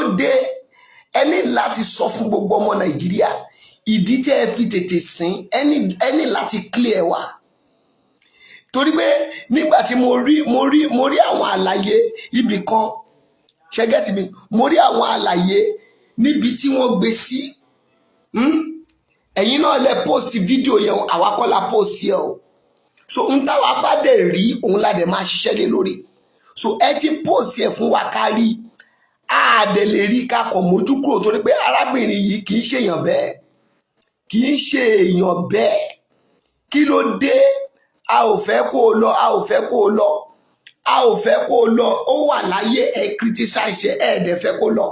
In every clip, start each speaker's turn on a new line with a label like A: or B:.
A: Ló dé? Ẹ ní láti sọ fún gbogbo ọmọ Nàìjíríà ìdí tẹ́ ẹ fi tètè sìn. Ẹ ní láti clear wa, torí pé nígbà tí mo rí àwọn àlàyé ibì kan, ṣé ẹ get mi? Mo rí àwọn àlàyé níbi tí wọ́n gbé sí. Ẹ̀yin náà lẹ post fídíò yẹn, àwa kọ́ la post yẹn o. So n táwa bá dẹ̀ rí, òun la dẹ̀ máa ṣiṣẹ́ lé lórí. So ẹ ti post yẹn fún wa kárí, a dẹ̀ lè rí ká kàn mójú kúrò, torí pé arábìnrin yìí kì í ṣèyàn bẹ́ẹ̀, kì í ṣe èèyàn bẹ́ẹ̀. Kí ló dé? A ò fẹ́ kó o lọ, a ò fẹ́ kó o lọ, a ò fẹ́ kó o lọ. Ó wà láyé, ẹ criticize ẹ, ẹ dẹ̀ fẹ́ kó lọ.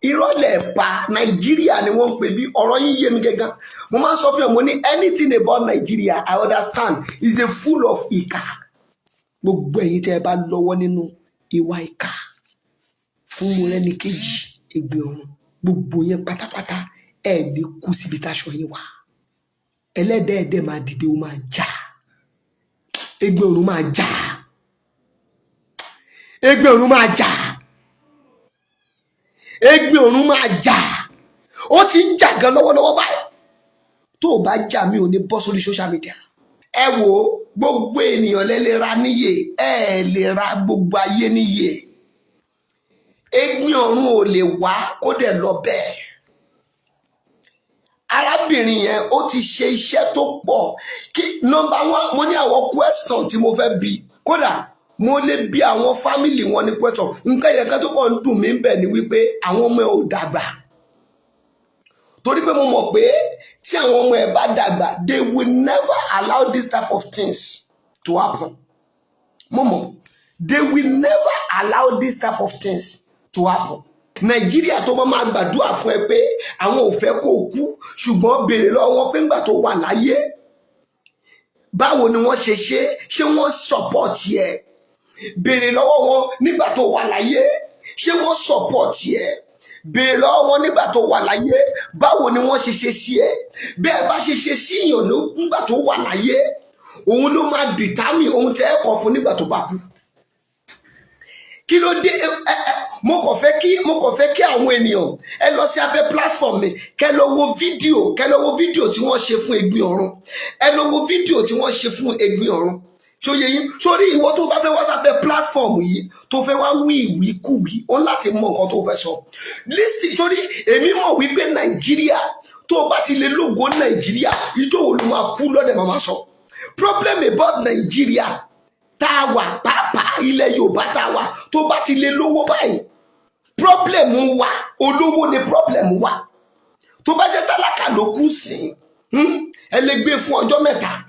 A: Irọ́ lẹ̀ pa. Nàìjíríà ni wọ́n ń pè bí. Ọ̀rọ̀ yín yé mi gángan. Mo máa ń sọ fún yàn, mo ní anything about Nigeria, I understand, is a full of ìkà. Gbogbo ẹ̀yin tẹ́ ẹ bá lọ́wọ́ nínú ìwà ìkà fún Mọ́rẹ́níkejì Ẹ̀gbin Ọ̀run, gbogbo yẹn pátápátá, ẹ ní kú síbi táṣọ yín wà. Ẹlẹ́dẹ̀ẹ́dẹ́ máa dìde, ó máa jà. Ẹ̀gbin Ọ̀run máa jà, Ẹ̀gbin Ọ̀run máa jà, Ẹ̀gbin Ọ̀run máa jà. Ó ti ń jà gan lọ́wọ́lọ́wọ́ báyìí. Tó o bá jà, mí ò ní bọ́ sórí social media. Ẹ wo, gbogbo ènìyàn lẹ lè ra níyè, ẹ lè ra gbogbo ayé níyè. Ẹ̀gbin Ọ̀run ò lè wá kó dẹ̀ lọ bẹ́ẹ̀. Arábìnrin yẹn, ó ti ṣe iṣẹ́ tó pọ̀. Kí number one, mo ní àwọn question tí mo fẹ́ bi. Kódà mo lè bi àwọn family wọn ní question. Nǹkan yẹn kan tó kàn ń dùn mí bẹ̀ ni wípé àwọn ọmọ ẹ̀ ò dàgbà, torí pé mo mọ̀ pé tí àwọn ọmọ ẹ̀ bá dàgbà, they will never allow this type of things to happen. Mo mọ̀, they will never allow this type of things to happen. Nàìjíríà tó máa gbàdúrà fún ẹ pé àwọn ò fẹ́ kó o kú, ṣùgbọ́n béèrè lọ́wọ́ wọn pé ńgbà tó wà láyé, báwo ni wọ́n ṣe ṣe? Ṣé wọ́n support ẹ? Béèrè lọ́wọ́ wọn nígbà tó wà láyé, ṣé wọ́n support ẹ? Béèrè lọ́wọ́ wọn nígbà tó wà láyé, báwo ni wọ́n ṣe ṣe sí ẹ? Bẹ́ẹ̀ bá ṣe ṣe sí èèyàn nígbà tó wà láyé, òun ló máa determine ohun tẹ́ ẹ kọ fún nígbà tó bá kú. Kí ló dé? Ẹ ẹ, mo kàn fẹ́ kí àwọn ènìyàn ẹ lọ sí abẹ́ platform mi, kẹ́ lọ wo fídíò, kẹ́ lọ wo fídíò tí wọ́n ṣe fún Ẹ̀gbin Ọ̀run. Ẹ lọ wo fídíò tí wọ́n ṣe fún Ẹ̀gbin Ọ̀run. Ṣó yé yín? Sórí ìwọ tó bá fẹ́ wá sábẹ́ platform yìí, tó fẹ́ wá wí ìwí kúwí, ó láti mọ nǹkan tó fẹ́ sọ. Listen, sórí èmi mọ̀ wípé Nàìjíríà, tó bá ti lè lógo Nàìjíríà, ìjọ wo ló máa kú lọ́dẹ̀ máa sọ. Problem about Nàìjíríà tá a wà, pàápàá ilẹ̀ Yorùbá tá a wà, tó bá ti lè lówó báyìí, problem wa, olówó ni problem wa. Tó bá jẹ́ tálákà ló kú sí, ẹ lè gbé fún ọjọ́ 3,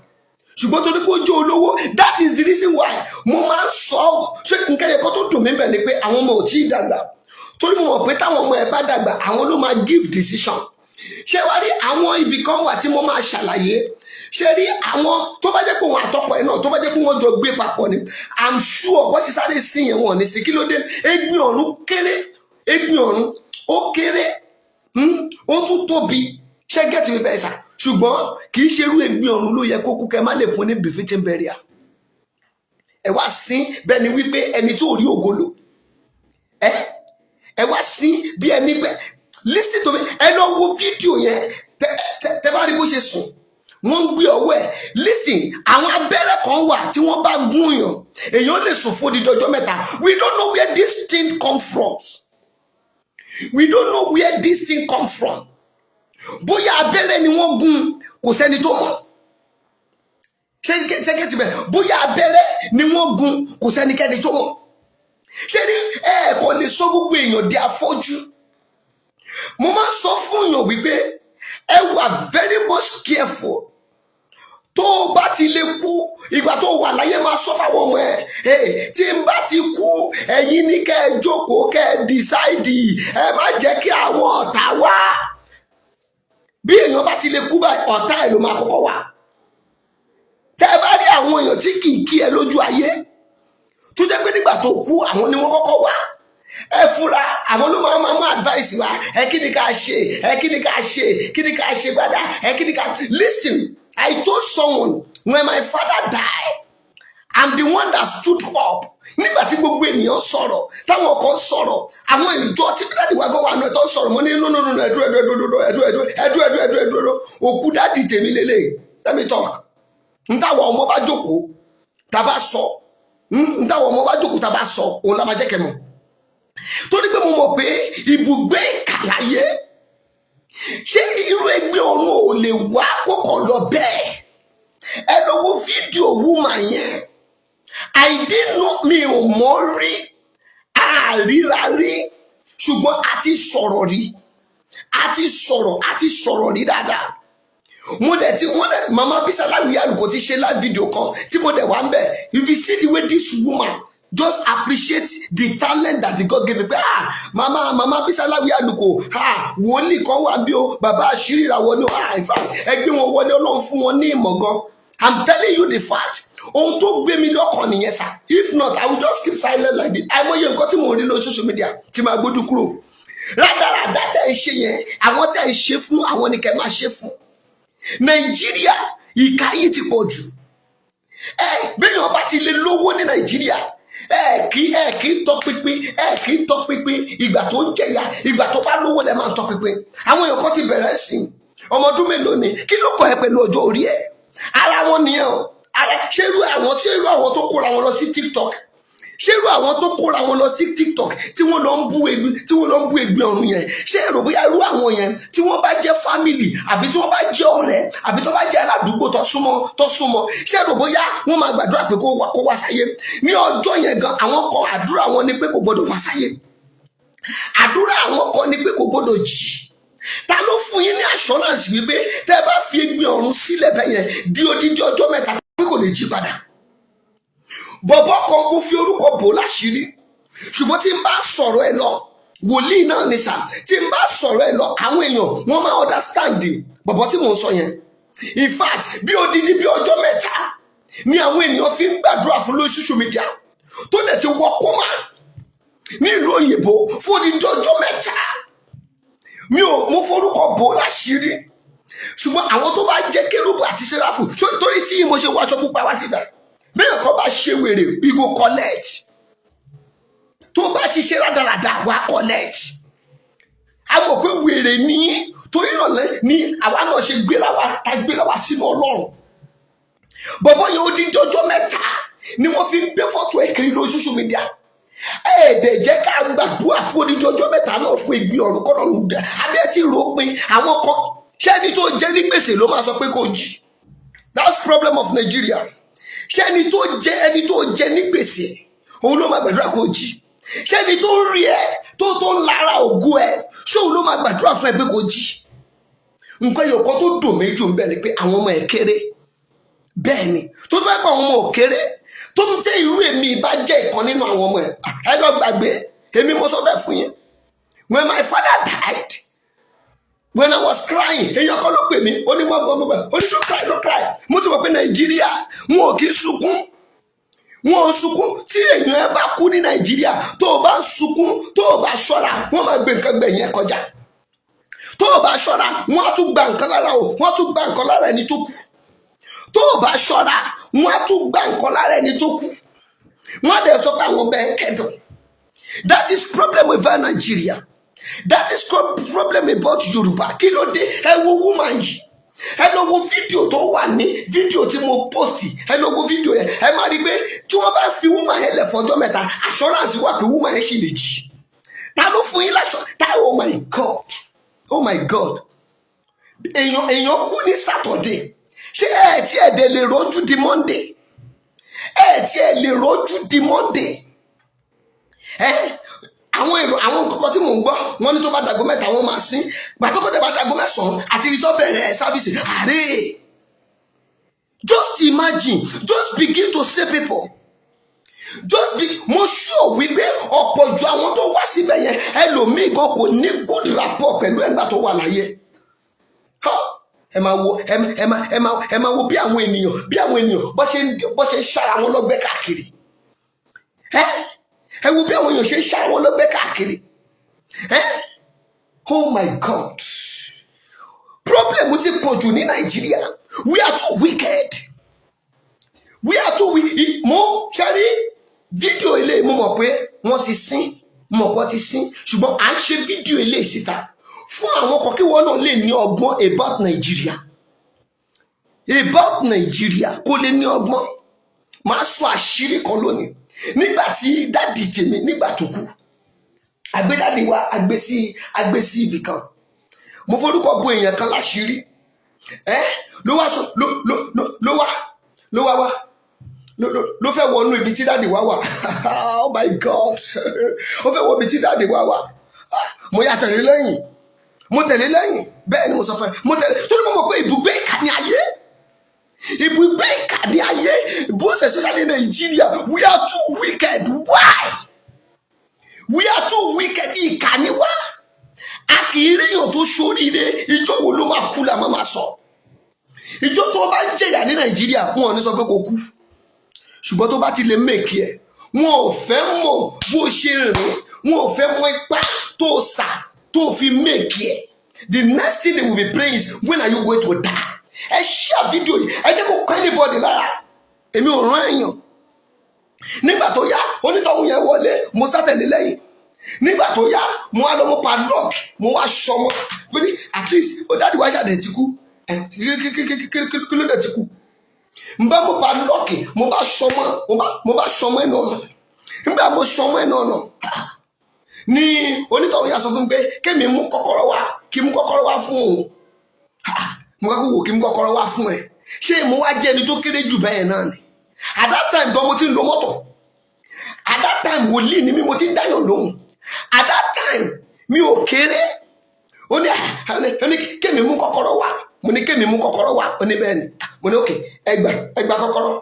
A: ṣùgbọ́n torí pé ó jẹ́ olówó, that is the reason why mo máa ń sọ. Ṣé nǹkan yẹn kó tó dùn mí bẹ̀ ni pé àwọn ọmọ ò tí ì dàgbà, torí mo mọ̀ pé táwọn ọmọ ẹ bá dàgbà, àwọn ló máa give decision. Ṣé wàá rí, àwọn ibì kan wà tí mo máa ṣàlàyé. Ṣé rí àwọn tó bá jẹ́ pé òun àtọkọ ẹ̀ náà, tó bá jẹ́ pé wọ́n jọ gbé papọ̀ ni, I'm sure bó ṣe sáré sí yẹn, wọn ní sí. Kí ló dé? Ẹ̀gbin Ọ̀run kéré, Ẹ̀gbin Ọ̀run ó kéré, ó tún tóbi. Ṣé get mi bẹ́ẹ̀ sà? Ṣùgbọ́n kì í ṣe irú Ẹ̀gbin Ọ̀run ló yẹ kó kú kẹ́ má lè fún ní befitting burial. Ẹ wá sí bẹ́ẹ̀ ni wípé ẹni tó rí ògo lò, ẹ wá sí bí ẹni bẹ́ẹ̀. Listen to me, ẹ lọ wo fídíò yẹn. Tẹ bá rí bó ṣe sùn, wọ́n ń gbé ọwọ́ ẹ̀. Listen, àwọn abẹ́rẹ́ kan wà tí wọ́n bá gún yàn, èèyàn lè sùn fún odidi ọjọ́ 3. We don't know where this thing come from. We don't know where this thing come from. Bóyá abẹ́rẹ́ ni wọ́n gún, kò sẹ́ni tó mọ̀. Ṣé ẹ get bẹ́ẹ̀? Bóyá abẹ́rẹ́ ni wọ́n gún, kò sẹ́nikẹ́ni tó mọ̀. Ṣé ní ẹ kò lè sọ gbogbo èèyàn di afọ́jú. Mo máa ń sọ fún èèyàn wípé ẹ wà very much careful. Tó o bá ti lè kú, ìgbà tó wà láyé, máa sọ fáwọn ọmọ ẹ, tí n bá ti kú, ẹ̀yin ní kẹ́ ẹ jókòó, kẹ́ ẹ decide. Ẹ má jẹ́ kí àwọn ọ̀tá wá. Bí èèyàn bá ti lè kú báyìí, ọ̀tá ẹ̀ ló máa kọ́kọ́ wà. Tẹ́ ẹ bá rí àwọn èèyàn tí kì í kí ẹ lójú ayé, tó jẹ́ pé nígbà tó kú àwọn ni wọ́n kọ́kọ́ wá, ẹ fura. Àwọn ló máa mú advice wá. Ẹ kí ni ká ṣe? Ẹ kí ni ká ṣe? Kí ni ká ṣe gbádà? Ẹ kí ni ká. Listen, I told someone, when my father died, I'm the one that stood up nígbà tí gbogbo ènìyàn sọ̀rọ̀, táwọn kan sọ̀rọ̀, àwọn ìjọ tí daddy wa gan wà náà tó sọ̀rọ̀. Mo ní, "No, no, no, no, ẹ̀dúró, ẹ̀dúró, ẹ̀dúró, ẹ̀dúró, ẹ̀dúró, ẹ̀dúró, ẹ̀dúró, ẹ̀dúró, ẹ̀dúró. Òkú daddy tèmi lélẹ̀. Let me talk." Ntàwọn ọmọ bá jókòó tá a bá sọ, ntàwọn ọmọ bá jókòó tá a bá sọ, òun la máa jẹ́ kẹ́ mọ̀, torí pé mo mọ̀ pé ibùgbé ìkàláyé, ṣé irú ẹgbẹ́ ọ̀run ò lè wá kókò lọ bẹ́ẹ̀? Ẹ lọ wo fídíò woman yẹn. I didn't know, mi ò mọ̀ rí, àríra rí, ṣùgbọ́n a ti sọ̀rọ̀ rí, a ti sọ̀rọ̀ rí dáadáa. Mo dẹ̀ ti wọ́n dẹ̀ Mama Bisi Aláwìyé Àlùkò ti ṣe live video kan tí mo dẹ̀ wá ń bẹ̀. If you see the way this woman just appreciate the talent that the God gave me, pé, "Ah, mama Bisi Aláwìyé Àlùkò, ah, wòlíì kan wà bí o, bàbá àṣírí ìràwọ̀ ni o. Ah, in fact, ẹgbẹ́ wọn wọlé, Ọlọ́run fún wọn ní ìmọ̀ gan." I'm telling you the fact. Ohun tó gbé mi lọ́kàn nìyẹn sá. If not, I will just keep silent like this. Àìmọye nǹkan tí mo rí lórí social media tí máa gbójú kúrò. Rádaràdá tẹ̀ ń ṣe yẹn, àwọn tẹ̀ ń ṣe fún, àwọn ni kẹ́ máa ṣe fún. Nàìjíríà, ìka yìí ti pọ̀ jù. Ẹ bẹ́ẹ̀ bá ti lè lówó ní Nàìjíríà, ẹ kì í tọpinpin, ẹ kì í tọpinpin ìgbà tó ń jẹyà. Ìgbà tó bá lówó lẹ máa ń tọpinpin. Àwọn èèyàn kan ti bẹ̀rẹ̀ sí, ọmọ ọdún mélòó ni? Kí ló kọ ẹ pẹ̀lú ọjọ́ orí ẹ? Ara wọn nìyẹn o. Ara ṣé irú àwọn tí irú àwọn tó kóra wọn lọ sí TikTok, ṣé irú àwọn tó kóra wọn lọ sí TikTok tí wọ́n lọ ń bú egbe, tí wọ́n lọ ń bú egbe ọ̀run yẹn, ṣé èrò bóyá irú àwọn yẹn, tí wọ́n bá jẹ́ family, àbí tí wọ́n bá jẹ́ ọ̀rẹ́, àbí tó bá jẹ́ aládùúgbò tó súnmọ́, ṣé èrò bóyá wọ́n máa gbàdúrà pé kó wá sáyé ní ọjọ́ yẹn gan? Àwọn kan, àdúrà wọn ni pé kò gbọdọ̀ wá sáyé. Àdúrà àwọn kan ni pé kò gbọdọ̀ jì. Ta ló fún yín ní assurance wípé tẹ́ ẹ bá fi egbe ọ̀run sílẹ̀ bẹ́ẹ̀ yẹn di odidi ọjọ́ 3 pé kò lè jí padà? Bọ̀bọ̀ kan, mo fi orúkọ bò láṣìírí, ṣùgbọ́n tí n bá sọ̀rọ̀ ẹ lọ, wòlíì náà ni sà, tí n bá sọ̀rọ̀ ẹ lọ, àwọn èèyàn wọ́n máa understand bọ̀bọ̀ tí mò ń sọ yẹn. In fact, bí odidi bí ọjọ́ 3 ni àwọn ènìyàn fi ń gbàdúrà fún lórí social media, tó dẹ̀ ti wọ coma ní ìlú òyìnbó fún odidi ọjọ́ 3. Mi ò, mo forúkọ bò láṣìírí, ṣùgbọ́n àwọn tó bá jẹ́ kérúbù àti sẹ́ráfù, torí tí mo ṣe wọ aṣọ pupa wá síbẹ̀, bẹ́ẹ̀ kọ́ bá ṣe wèrè, you go collect. Tó bá ti ṣe rádaràda, wá collect. A mọ̀ pé wèrè ní, torí náà ní àwa náà ṣe gbéra wa, ta gbéra wa sínú Ọlọ́run. Bọ̀bọ̀ yẹn, ó dídí ọjọ́ 3 ni wọ́n fi ń gbé fọ́tò ẹ̀ kiri lórí social media. Ẹ̀ẹ́dẹ̀ jẹ́ ká gbàdúrà fún odidi ọjọ́ 3 náà fún ìgbì ọ̀run kọ́nà ọ̀run dẹ̀ abẹ́ tí rò ó pin. Àwọn kan, ṣé ẹni tó jẹ́ ní gbèsè ló máa sọ pé kò jì? That's problem of Nigeria. Ṣé ẹni tó jẹ ní gbèsè, òun ló máa gbàdúrà kó jí? Ṣé ẹni tó ń rí ẹ, tó ń lára ògo ẹ, ṣé òun ló máa gbàdúrà fún ẹ pé kò jí? Nǹkan ẹyọ kan tó dùn mí jù ń bẹ ni pé àwọn ọmọ ẹ kéré. Bẹ́ẹ̀ ni, tó bá pa àwọn ọmọ ò kéré, tó ń tẹ irú èmi bá jẹ́ ìkan nínú àwọn ọmọ ẹ, ẹ lọ gbàgbé. Èmi mo sọ bẹ́ẹ̀ fún yín. When my father died, when I was crying, èèyàn kan ló pè mí, ó ní mọ́ bọ́ mọ́ bọ́, ó ní, "Don't cry, don't cry." Mo ti mọ̀ pé Nàìjíríà, wọn ò kí ń sunkún, wọn ò sunkún. Tí èèyàn ẹ bá kú ní Nàìjíríà, tó o bá ń sunkún, tó o bá ṣọ́ra, wọ́n máa gbé nǹkan gbẹ̀yìn ẹ kọjá. Tó o bá ṣọ́ra, wọ́n á tún gba nǹkan lára o, wọ́n á tún gba nǹkan lára ẹni tó kú. Tó o bá ṣọ́ra, wọ́n á tún gba nǹkan lára ẹni tó kú. Wọ́n á dẹ̀ sọ pé àwọn bẹ́ẹ̀ kẹ́dùn. That is problem with Nigeria. That is problem about Yorùbá. Kí ló dé? Ẹ wo woman yìí, ẹ lọ wo fídíò tó wà ní fídíò tí mo post. Ẹ lọ wo fídíò yẹn, ẹ máa rí i pé tí wọ́n bá fi woman yẹn lẹ̀ fọjọ́ 3, assurance wà pé woman yẹn sì lè jí. Ta ló fún yín láṣọ ta? Oh my God, oh my God! Èèyàn kú ní Saturday. Ṣé ẹ tí ẹ dẹ̀ lè rojú di Monday? Ẹ tí ẹ lè rojú di Monday? Ẹ àwọn èrò, àwọn kọ̀ọ̀kan tí mò ń gbọ́, wọ́n ní tó bá dago 3, wọ́n máa sín gbàtọ́kọ̀tẹ̀, bá dago 9 àti ibi tó bẹ̀rẹ̀ service àárẹ̀. Just imagine, just begin to say people, just be. Mo sure wípé ọ̀pọ̀ ju àwọn tó wá síbẹ̀ yẹn, ẹlòmíì gan kò ní good rapport pẹ̀lú ẹgbà tó wà láyé. Ẹ máa wo bí àwọn ènìyàn bó ṣe ń ṣára wọn lọ́gbẹ́ káàkiri. Ẹ wo bí àwọn èèyàn ṣe ń ṣára wọn lọ́gbẹ́ káàkiri. Ẹ, oh my God, problem ti pọ̀ jù ní Nàìjíríà. We are too wicked. We are too weak. Mo ṣe rí fídíò ilé, mo mọ̀ pé wọ́n ti sín, mo mọ̀ pé wọ́n ti sín, ṣùgbọ́n à ń ṣe fídíò ilé síta fún àwọn kan kí wọ́n náà lè ní ọgbọ́n about Nigeria, about Nigeria, kó lè ní ọgbọ́n. Máa sọ àṣírí kan lónìí. Nígbà tí daddy tèmi, nígbà tó kú, àgbé daddy wa, àgbé sí ibì kan. Mo forúkọ bo èèyàn kan láṣìírí. Ẹ ló wá sọ ló wá wá ló fẹ́ wọnú ibi tí daddy wá wà. Oh my God, ó fẹ́ wọ ibi tí daddy wá wà. Ah, mo yà tẹ̀lé lẹ́yìn, mo tẹ̀lé lẹ́yìn. Bẹ́ẹ̀ ni mo sọ fún ẹ, mo tẹ̀lé torí mo mọ̀ pé ibùgbé ìkà ní ayé, ibùgbé ìkà ní ayé, both especially Nigeria. We are too wicked. Why we are too wicked? Ìkà ni wá. A kì í ríyàn tó ṣoríire. Ìjọ wo ló máa kú la máa sọ. Ìjọ tó bá ń jẹ̀yà ní Nàìjíríà, wọn ò ní sọ pé kò kú, ṣùgbọ́n tó bá ti lè make ẹ̀, wọn ò fẹ́ mọ̀ bó ṣe rìn, wọn ò fẹ́ mọ̀ ipá tó sà tó fi make ẹ̀. The next thing they will be praying is, "When are you going to die?" Ẹ share fídíò yìí, ẹ jẹ́ kó kọ́ anybody lára. Èmi ò rán èèyàn. Nígbà tó yá, onítọ̀hún yẹn wọlé, mo sátẹ̀lé lẹ́yìn. Nígbà tó yá, mo wá lọ mú padlock, mo wá sọmọ pé ní at least ó daddy wá ṣàdẹ̀ ti kú. Ẹ kí ló dẹ̀ ti kú? N bá mú padlock, mo bá sọmọ, mo bá sọmọ ẹnu ọ̀nà. Nígbà mo sọmọ ẹnu ọ̀nà ní onítọ̀hún yà sọ fún mi pé kémi mú kọ́kọ́rọ́ wá, kí mú kọ́kọ́rọ́ wá fún òun. Mo kọ́kọ́ wò kí mú kọ́kọ́rọ́ wá fún ẹ. Ṣé mo wá jẹ́ ẹni tó kéré jù bẹ́ẹ̀ náà ni? At that time gan, mo ti ń lo mọ́tò. At that time, wòlíì ni mí, mo ti ń dáyàn lóhùn. At that time, mi ò kéré. Ó ní kémi mú kọ́kọ́rọ́ wá. Mo ní kémi mú kọ́kọ́rọ́ wá. Ó ní bẹ́ẹ̀ ni. Mo ní okay, ẹ gbà, ẹ gbà kọ́kọ́rọ́.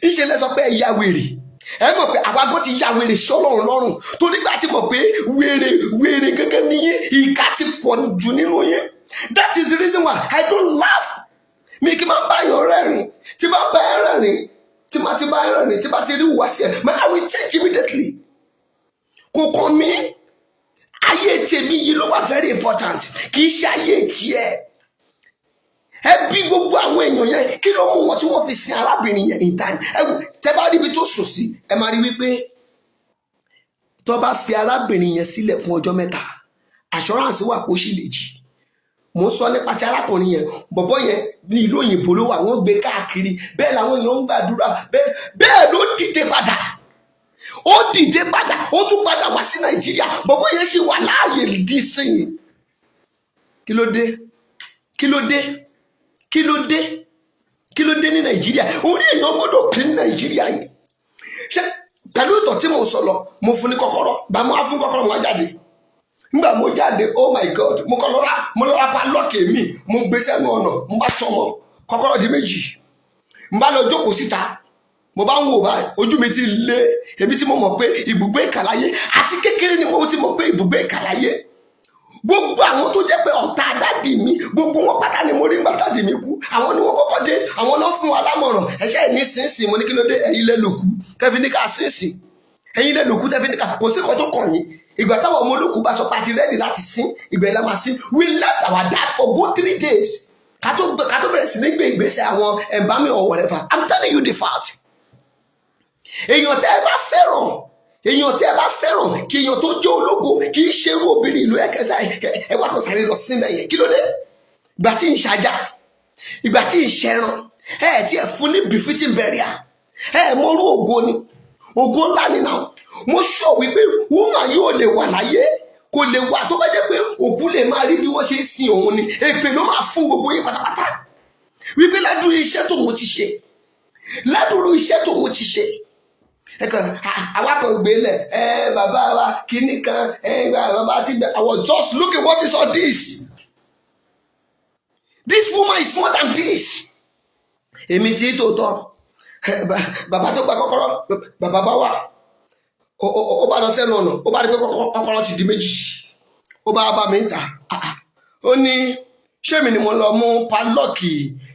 A: Ńṣe lẹ sọ pé ẹ ya wèrè. Ẹ mọ̀ pé àwa gbọ́ ti ya wèrè sí Ọlọ́run lọ́rùn tó nígbà tí mọ̀ pé wèrè wèrè gẹ́gẹ́ níyìn. Ìka ti pọ̀ jù nínú yín. That is the reason why I don't laugh. Mi kí n máa bá yàn rẹ́rìn. Tí bá bá ẹ rẹ́rìn, tí máa ti bá ẹ rẹ́rìn, tí bá ti rí ìwà sí ẹ, I will change immediately. Kò kàn mí. Ayé tèmi yìí ló wà very important, kì í ṣe ayé tiẹ̀. Ẹ bí gbogbo àwọn èèyàn yẹn, kí ló mú wọn tí wọ́n fi sin arábìnrin yẹn in time? Ẹ wò, tẹ bá rí ibi tó sùn sí, ẹ máa rí wípé tó bá fi arábìnrin yẹn sílẹ̀ fún ọjọ́ 3, assurance wà kó sì lè jì. Mo ń sọ nípa ti arákùnrin yẹn. Bọ̀bọ́ yẹn, ní ìlú òyìnbó ló wà, wọ́n gbé káàkiri. Bẹ́ẹ̀ làwọn èèyàn ń gbàdúrà. Bẹ́ẹ̀ bẹ́ẹ̀ ló dìde padà, ó dìde padà, ó tún padà wá sí Nàìjíríà. Bọ̀bọ́ yẹn sì wà láàyè dí sìn. Kí ló dé? Kí ló dé? Kí ló dé? Kí ló dé ní Nàìjíríà? Orí èèyàn gbọ́dọ̀ pín ní Nàìjíríà yìí. Ṣé pẹ̀lú ìtọ̀ tí mo sọ lọ, mo fún ní kọ́kọ́rọ́ bá, mo á fún kọ́kọ́rọ́, mo á jáde. Nígbà mo jáde, oh my God, mo kọ́ lọ́ra, mo lọ́ra padlock mi, mo gbé sẹ́nu ọ̀nà, mo bá sọmọ kọ́kọ́rọ́ di méjì. Mo bá lọ jókòó síta, mo bá ń wò báyìí. Ojú mi ti lé. Èmi tí mo mọ̀ pé ibùgbé ìkàláyé, àti kékeré ni mo ti mọ̀ pé ibùgbé ìkàláyé. Gbogbo àwọn tó jẹ́ pé ọ̀tá daddy mi, gbogbo wọn pátá ni mo rí nígbà daddy mi kú. Àwọn ni wọ́n kọ́kọ́ dé, àwọn náà fún wa lámọ̀ràn. Ẹ̀ṣẹ́ ní sínsìn. Mo ní kí ló dé? Ẹ̀yin lẹ lòkú tẹ́fi ní ká sínsìn, ẹ̀yin lẹ lòkú tẹ́fi ní ká. Kò sí kan tó kàn yín. Ìgbà táwọn ọmọ olókùú bá sọ pé a ti ready láti sín, ìgbà yẹn la máa sín. We left our dad for good 3 days ká tó bẹ̀rẹ̀ sí ní gbé ìgbésẹ̀ àwọn embalming or whatever. I'm telling you the fact. Èèyàn tẹ́ ẹ bá fẹ́ràn, èèyàn tẹ́ ẹ bá fẹ́ràn, kí èèyàn tó jẹ́ ológo, kì í ṣerú obìnrin ìlú ẹ̀kẹta ẹ wá kàn sáré lọ sílẹ̀ yẹn. Kí ló dé? Ìgbà tí ń ṣajá, ìgbà tí ń ṣẹran, ẹ tí ẹ fún ní befitting burial. Ẹ mọrú ògo ni, ògo ńlá ni náà. Mo sọ wípé woman yóò lè wà láyé, kò lè wà. Tó bá jẹ́ pé òkú lè máa rí bí wọ́n ṣe ń sin òun ni, èpè ló máa fún gbogbo yín pátápátá wípé ládùúrú iṣẹ́ tóun ti ṣe, ládùúrú iṣẹ́ tóun ti ṣe. Ẹ kàn àwa kan gbélé ẹ, bàbá wa kìíní kan ẹ, bàbá ti gbẹ. I was just looking, what is all this? This woman is more than this. Èmi tí tòótọ́, bàbá tó gba kọ́kọ́rọ́, bàbá bá wà, ó bá lọ sẹ́nu ọ̀nà, ó bá rí pé kọ́kọ́rọ́ ti di méjì. Ó bá bá mi ń ta. Ó ní ṣé èmi ni mo lọ mú padlock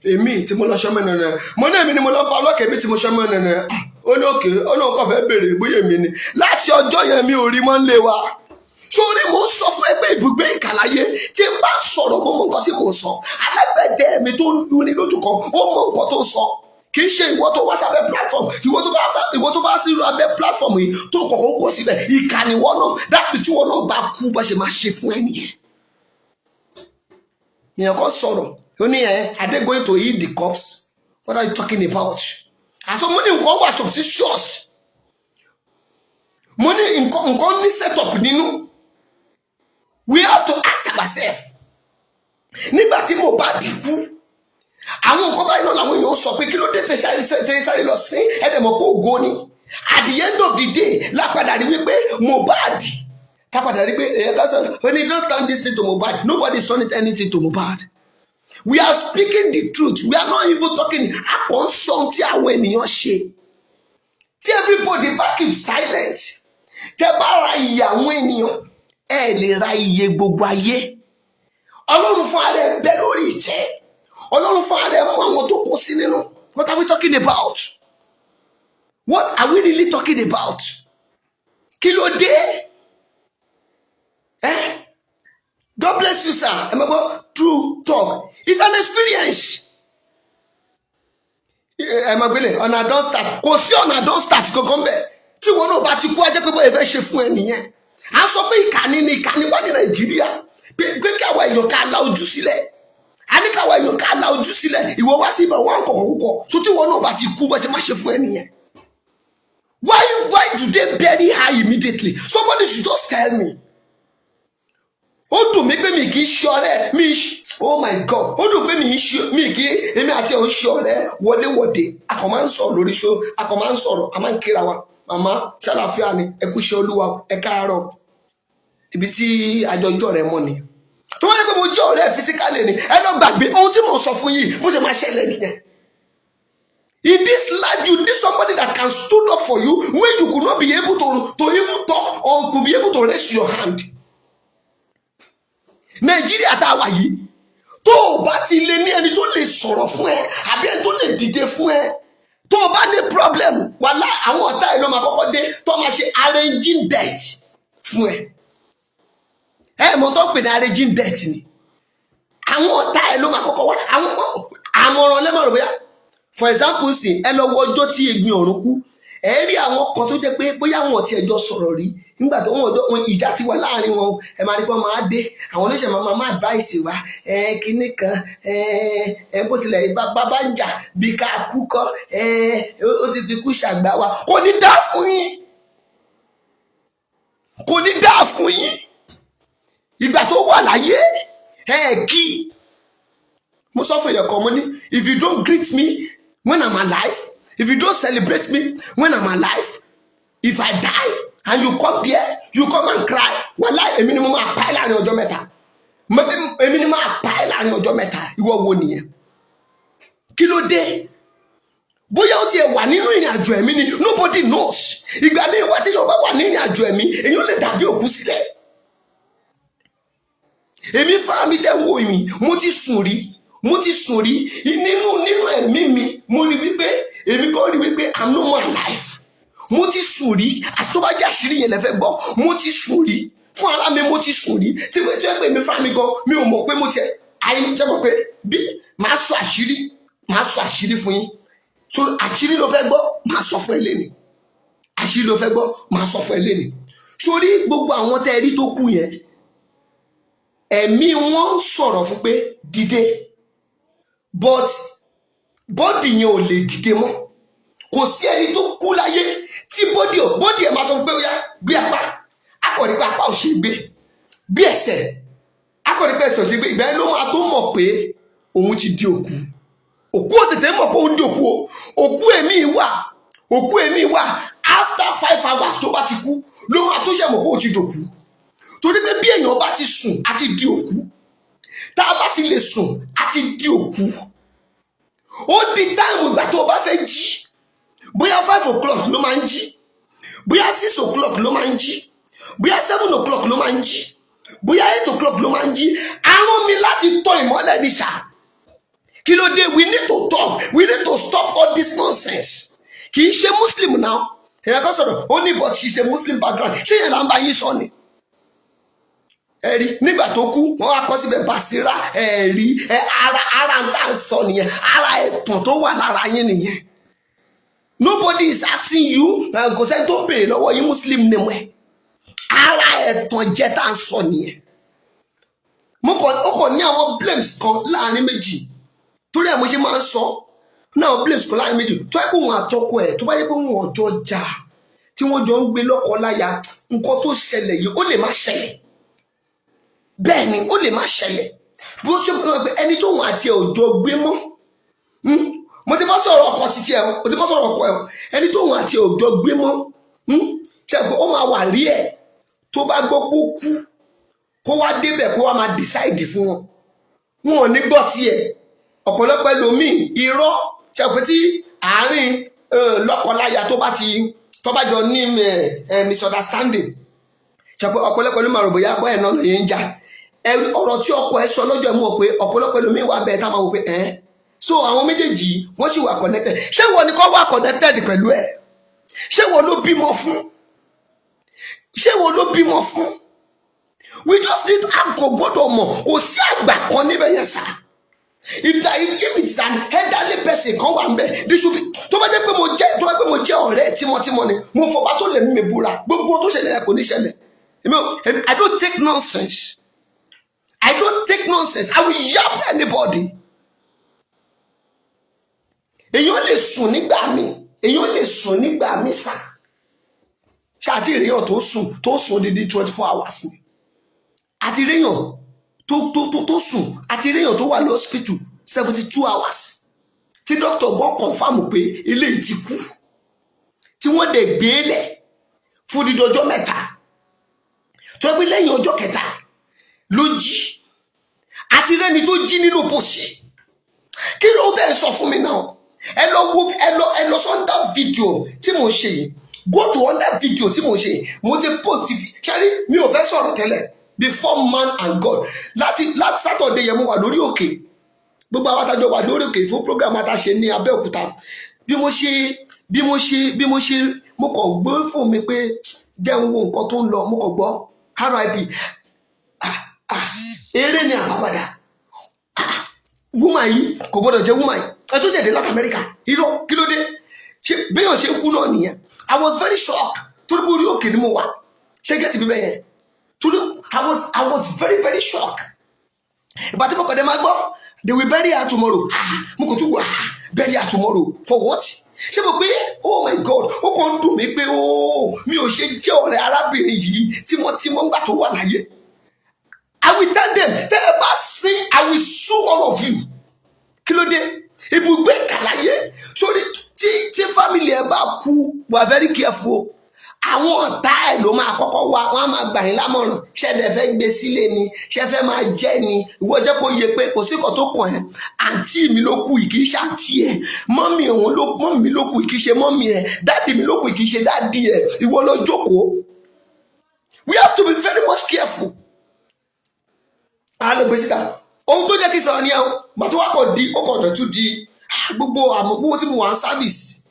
A: èmi tí mo lọ ṣọmọ ẹnìyàn? Mo ní èmi ni mo lọ padlock èmi tí mo ṣọmọ ẹnìyàn. Ó ní okay. Ó ní òun kàn fẹ́ béèrè bóyá èmi ni. Láti ọjọ́ yẹn, mi ò rí mọ́ ń lé wa. Sórí, mo ń sọ fún ẹgbẹ́ ibùgbé ìkàláyé. Tí n bá sọ̀rọ̀, mo mọ nǹkan tí mo sọ. Alágbẹ̀dẹ mi tó ń lu ní lójú kan, ó mọ nǹkan tó ń sọ. Kì í ṣe ìwọ tó wá sábẹ́ platform, ìwọ tó bá sí abẹ́ platform yìí tó kọ̀kọ́ kó síbẹ̀, ìkànnì ìwọ náà dábì tí ìwọ náà bá kú, bá ṣe máa ṣe fún ẹ nìyẹn. Èèyàn kan sọ̀rọ̀, ó ní ẹ, "Are they going to eat the corpse? What are you talking about?" Àṣọ mo ní nǹkan wà suspicious. Mo ní nǹkan ní set up nínú. We have to ask ourselves, nígbà tí mo bá dìkú, àwọn nǹkan báyìí náà làwọn èèyàn sọ pé kí ló dé tẹ sáré lọ sí ẹ̀dẹ̀mọ̀ pé ògo ni. At the end of the day, lápadà rí wípé Mohbad, tápadà rí pé èèyàn kan sọ̀rọ̀, ó ní, "Don't turn this thing to Mohbad." Nobody is turning anything to Mohbad. We are speaking the truth. We are not even talking. A kò ń sọ ohun tí àwọn ènìyàn ṣe. Tí everybody bá keep silent, tẹ bá ra iye àwọn ènìyàn, ẹ lè ra iye gbogbo ayé. Ọlọ́run fún ara ẹ bẹ lórí ìtẹ́. Ọlọ́run fún ara ẹ mú àwọn tó kó sí nínú. What are we talking about? What are we really talking about? Kí ló dé? Eh, God bless you, sir. Ẹ máa gbọ́, true talk is an experience. Ẹ máa gbélé ọ̀nà don start. Kò sí ọ̀nà don start kankan bẹ́ẹ̀. Tí wọn náà bá ti kú, ajẹ́ pé bóyá fẹ́ ṣe fún ẹ nìyẹn. À ń sọ pé ìkànnì ni ìkànnì wà ní Nàìjíríà, pé kí àwọn èèyàn ká la ojú sílẹ̀. A ní káwọn èèyàn ká la ojú sílẹ̀. Ìwọ wá sí ibẹ̀ wọn kọ̀kọ̀ kúkọ̀ tó, tí wọn náà bá ti kú, bó ṣe má ṣe fún ẹ nìyẹn. Why do they bury her immediately? Somebody should just tell me. Ó dùn mí pé mi kì í ṣe ọ̀rẹ́ mi. Oh my God, ó dùn pé mi kì í ṣe, mi kì í, èmi àti ẹ̀ ń ṣe ọ̀rẹ́ wọléwọ̀de. A kàn máa ń sọ̀rọ̀ lórí ṣó, a kàn máa ń sọ̀rọ̀, a máa ń kíra wa, "Màmá, ṣàlàáfíà ni? Ẹ kú ṣe Olúwa, ẹ káàárọ̀." Ibi tí àjọjọ́ rẹ mọ́ ni. Tó wáyé pé mo jẹ́ ọ̀rẹ́ physically ni, ẹ lọ gbàgbé ohun tí mò ń sọ fún yìí, bó ṣe máa ṣẹlẹ̀ nìyẹn. In this life, you need somebody that can stood up for you when you could not be able to even talk or could be able to raise your hand. Nàìjíríà tá a wà yìí, tó o bá ti lè ní ẹni tó lè sọ̀rọ̀ fún ẹ àbí ẹni tó lè dìde fún ẹ tó o bá ní problem, wàhálà, àwọn ọ̀tá ẹ̀ ló máa kọ́kọ́ dé, tó máa ṣe arranging death fún ẹ. Ẹ mọ̀ tó ń pè ní arranging death ni. Àwọn ọ̀tá ẹ̀ ló máa kọ́kọ́ wá. Àwọn àmọ̀ràn lẹ́mọ̀ràn bóyá, for example sì, ẹ lọ wo ọjọ́ tí Egbin Ọ̀run kú, ẹ rí àwọn kan tó jẹ́ pé bóyá wọn ti ẹjọ́ sọ̀rọ̀ rí nígbà tó wọn ọjọ́ ìjà ti wà láàrin wọn, ẹ máa rí pé wọ́n máa dé, àwọn oníṣẹ́ máa advice wa, ẹ kinní kan, ẹ bó tilẹ̀ bá bá ń jà bí ká kú kọ́, ẹ ó ti fi kú ṣàgbá wa. Kò ní dá fún yín, kò ní dá fún yín. Ìgbà tó wà láyé, ẹ kí mo sọ fún èèyàn kan, mo ní, "If you don't greet me when I'm alive, if you don't celebrate me when I'm alive, if I die and you come there, you come and cry, wàhálà, èmi ni mo máa pa ẹ́ láàrin ọjọ́ 3. Èmi ni máa pa ẹ́ láàrin ọjọ́ 3." Ìwọ wo nìyẹn? Kí ló dé? Bóyá ó tiẹ̀ wà nínú ìrìn àjò ẹ̀mí ni, nobody knows. Ìgbà míì wá tí yóò bá wà nínú ìrìn àjò ẹ̀mí, èyí ó lè dàbí òkú sílẹ̀. Èmi fúnra mi tẹ́ ń wo mi, mo ti sùn rí, mo ti sùn rí. Nínú ẹ̀mí mi, mo rí wípé èmi kò rí wípé I'm no more alive. Mo ti sùn rí. Àti tó bá jẹ́ àṣírí yẹn lẹ́fẹ̀ẹ́ gbọ́, mo ti sùn rí fún ara mi. Mo ti sùn rí tí mo ti pè mí fúnra mi gan, mi ò mọ̀ pé mo ti àyè jẹ́ mọ̀ pé bí màá sọ àṣírí, màá sọ àṣírí fún yín. So àṣírí ló fẹ́ gbọ́, màá sọ fún ẹ lẹ́nu. Àṣírí ló fẹ́ gbọ́, màá sọ fún ẹ lẹ́nu. Sórí gbogbo àwọn tẹ́ ẹ rí tó kú yẹn, ẹ̀mí wọn sọ̀rọ̀ fún pé dìde, but body yẹn ò lè dìde mọ́. Kò sí ẹni tó kú láyé tí body ẹ̀ máa sọ pé ó yá, gbé apá, akọ̀rí pé apá ò ṣe gbé, gbé ẹsẹ̀, akọ̀rí pé ẹsẹ̀ ò ṣe gbé. Ìgbà yẹn ló máa tó mọ̀ pé òun ti di òkú. Òkú ò tètè mọ̀ pé òun di òkú o. Òkú èmi wà, òkú èmi wà, after 5 hours tó bá ti kú ló máa tó ṣe mọ̀ pé òun ti dòkú, torí pé bí èèyàn bá ti sùn, á ti di òkú. Tá a bá ti lè sùn, á ti di òkú. Ó di time ìgbà tó o bá fẹ́ jí, bóyá 5 o'clock ló máa ń jí, bóyá 6 o'clock ló máa ń jí, bóyá 7 o'clock ló máa ń jí, bóyá 8 o'clock ló máa ń jí. Arán mi láti tọ ìmọ́lẹ̀ ní ṣá. Kí ló dé? We need to talk. We need to stop all this nonsense. Kì í ṣe Muslim now. Èèyàn kan sọ̀rọ̀, ó ní, "But she is a Muslim background." Ṣé yẹn là ń bá yín sọ ni? Ẹ rí, nígbà tó kú, wọ́n wá kọ síbẹ̀ Basira. Ẹ rí ẹ, ara ń tà ń sọ nìyẹn, ara ẹ̀tàn tó wà lára yín nìyẹn. Nobody is asking you. Kò sẹ́ni tó béèrè lọ́wọ́ yín Muslim name ẹ̀. Ara ẹ̀tàn jẹ́ tá à ń sọ nìyẹn. Mo kàn, ó kàn ní àwọn blames kan láàrin méjì, torí ẹ̀ mo ṣe máa ń sọ ní àwọn blames kan láàrin méjì. Tó yẹ kó wọn àtọkọ ẹ̀, tó bá yẹ pé wọn ọjọ́ jà tí wọ́n jọ ń gbé lọ́kọ láya, nǹkan tó ṣẹlẹ̀ yìí, ó lè má ṣẹlẹ̀. Bẹ́ẹ̀ ni, ó lè má ṣẹlẹ̀. Bó ṣe mọ̀ pé ẹni tó wọn àti ẹ̀ ò jọ gbé mọ́, Mo ti bá sọ̀rọ̀ ọkọ títí ẹ̀, mo ti bá sọ̀rọ̀ ọkọ ẹ̀, ẹni tó wọn àti ẹ̀ ò jọ gbé mọ́, Ṣe pé ó máa wà rí ẹ̀ tó bá gbọ́ pé ó kú, kó wá débẹ̀, kó wá máa decide fún wọn, wọn ò ní gbọ́ tiẹ̀. Ọ̀pọ̀lọpọ̀ ẹlòmíì, irọ́. Ṣe pé tí àárín lọ́kọláya tó bá ti tó bá jọ ní misunderstanding, ṣe pé ọ̀pọ̀lọpọ̀ ló máa rò bóyá bọ́ẹ̀ náà lóye ń jà. Ọ̀rọ̀ tí ọkọ ẹ sọ lọ́jọ́ ẹ̀ mọ̀ pé ọ̀pọ̀lọpọ̀ ẹlòmíì wà bẹ́ẹ̀ tá máa wò pé ẹ̀ so àwọn méjèèjì wọ́n sì wà connected. Ṣé wọ́n ní kọ́ wà connected pẹ̀lú ẹ̀? Ṣé wọ́n ló bímọ fún? Ṣé wọ́n ló bímọ fún? We just need, a kò gbọ́dọ̀ mọ̀. Kò sí àgbà kan níbẹ̀ yẹn sá. If it's an elderly person kan wà nbẹ, this should be, tó bá jẹ́ pé mo jẹ́ ọ̀rẹ́ tímọ́tímọ́ ni, mo fọba tó lè mímí búra, gbogbo tó ṣẹlẹ̀ yẹn kò ní ṣẹlẹ̀. I don't take nonsense. I don't take nonsense. I will yap anybody. Èèyàn lè sùn nígbà mi, èèyàn lè sùn nígbà mi sá. Ṣé àti ìrèyàn tó sùn dídí 24 hours ni? Àti ìrèyàn tó sùn, àti ìrèyàn tó wà ní hospital 72 hours, tí doctor gan confirm pé eléyìí ti kú, tí wọ́n dẹ̀ gbé lẹ̀ fún dídí ọjọ́ 3, tó yẹ pé lẹ́yìn ọjọ́ kẹta ló jí. Àti rẹ́ni tó jí nínú pòsí. Kí ló tẹ̀ ń sọ fún mi náà? Ẹ lọ wo, ẹ lọ sí under video tí mo ṣe yìí. Go to under video tí mo ṣe yìí, mo ti post. Ṣẹ́rí, mi ò fẹ́ sọ̀rọ̀ tẹ́lẹ̀ before man and God. Láti Saturday yẹn, mo wà lórí òkè. Gbogbo àwọn àtàjọ wà lórí òkè fún program àtàṣe ní Abẹ́òkúta. Bí mo ṣe, mo kàn gbé fún mi pé jẹ́ ń wo nǹkan tó ń lọ. Mo kàn gbọ́ RIP. Ah, ah, eré ni àbábàdà. Woman yìí kò gbọdọ̀ jẹ́ woman yìí ẹ tó jẹ̀dẹ̀ láti Amẹ́ríkà. Irọ́, kí ló dé? Ṣé béèyàn ṣe ń kú náà nìyẹn? I was very shocked torí pé orí òkè ni mo wà. Ṣé get mi bẹ́ẹ̀ yẹn? Torí I was very, very shocked. Ìgbà tí mo kàn dé máa gbọ́, "They will bury her tomorrow." Ah, mo kò tún wà, ah, bury her tomorrow for what? Ṣé mo pé, oh my God, ó kàn ń dùn mí pé oh, mi ò ṣe jẹ́ ọ̀rẹ́ arábìnrin yìí tímọ́tímọ́ ńgbà tó wà láyé. I will tell them, tẹ́ ẹ bá sin, I will sue all of you. Kí ló dé? Ibùgbé ìkàláyé sórí tí family ẹ bá kú, wà very careful o. Àwọn ọ̀tá ẹ̀ ló máa kọ́kọ́ wá, wọ́n á máa gbà yín lámọ̀ràn. Ṣẹ̀dẹ̀ fẹ́ gbé sílé ni? Ṣẹ fẹ́ máa jẹ́ ni? Ìwọ jẹ́ kó yẹ pé kò sí nǹkan tó kàn ẹ́. Àǹtí mi ló kù yìí, kì í ṣe àǹtí ẹ̀. Mummy òun ló, mummy mi ló kù yìí, kì í ṣe mummy ẹ̀. Daddy mi ló kù yìí, kì í ṣe daddy ẹ̀. Ìwọ lọ jókòó. We have to be very much careful. A lè gbé síta. Ohun tó jẹ́ kí n sọ̀rọ̀ ni ẹ̀ màtí wàá kọ̀ di, ó kọ̀ dọ̀ tún di gbogbo àmọ́ gbogbo tí mo wà ní service,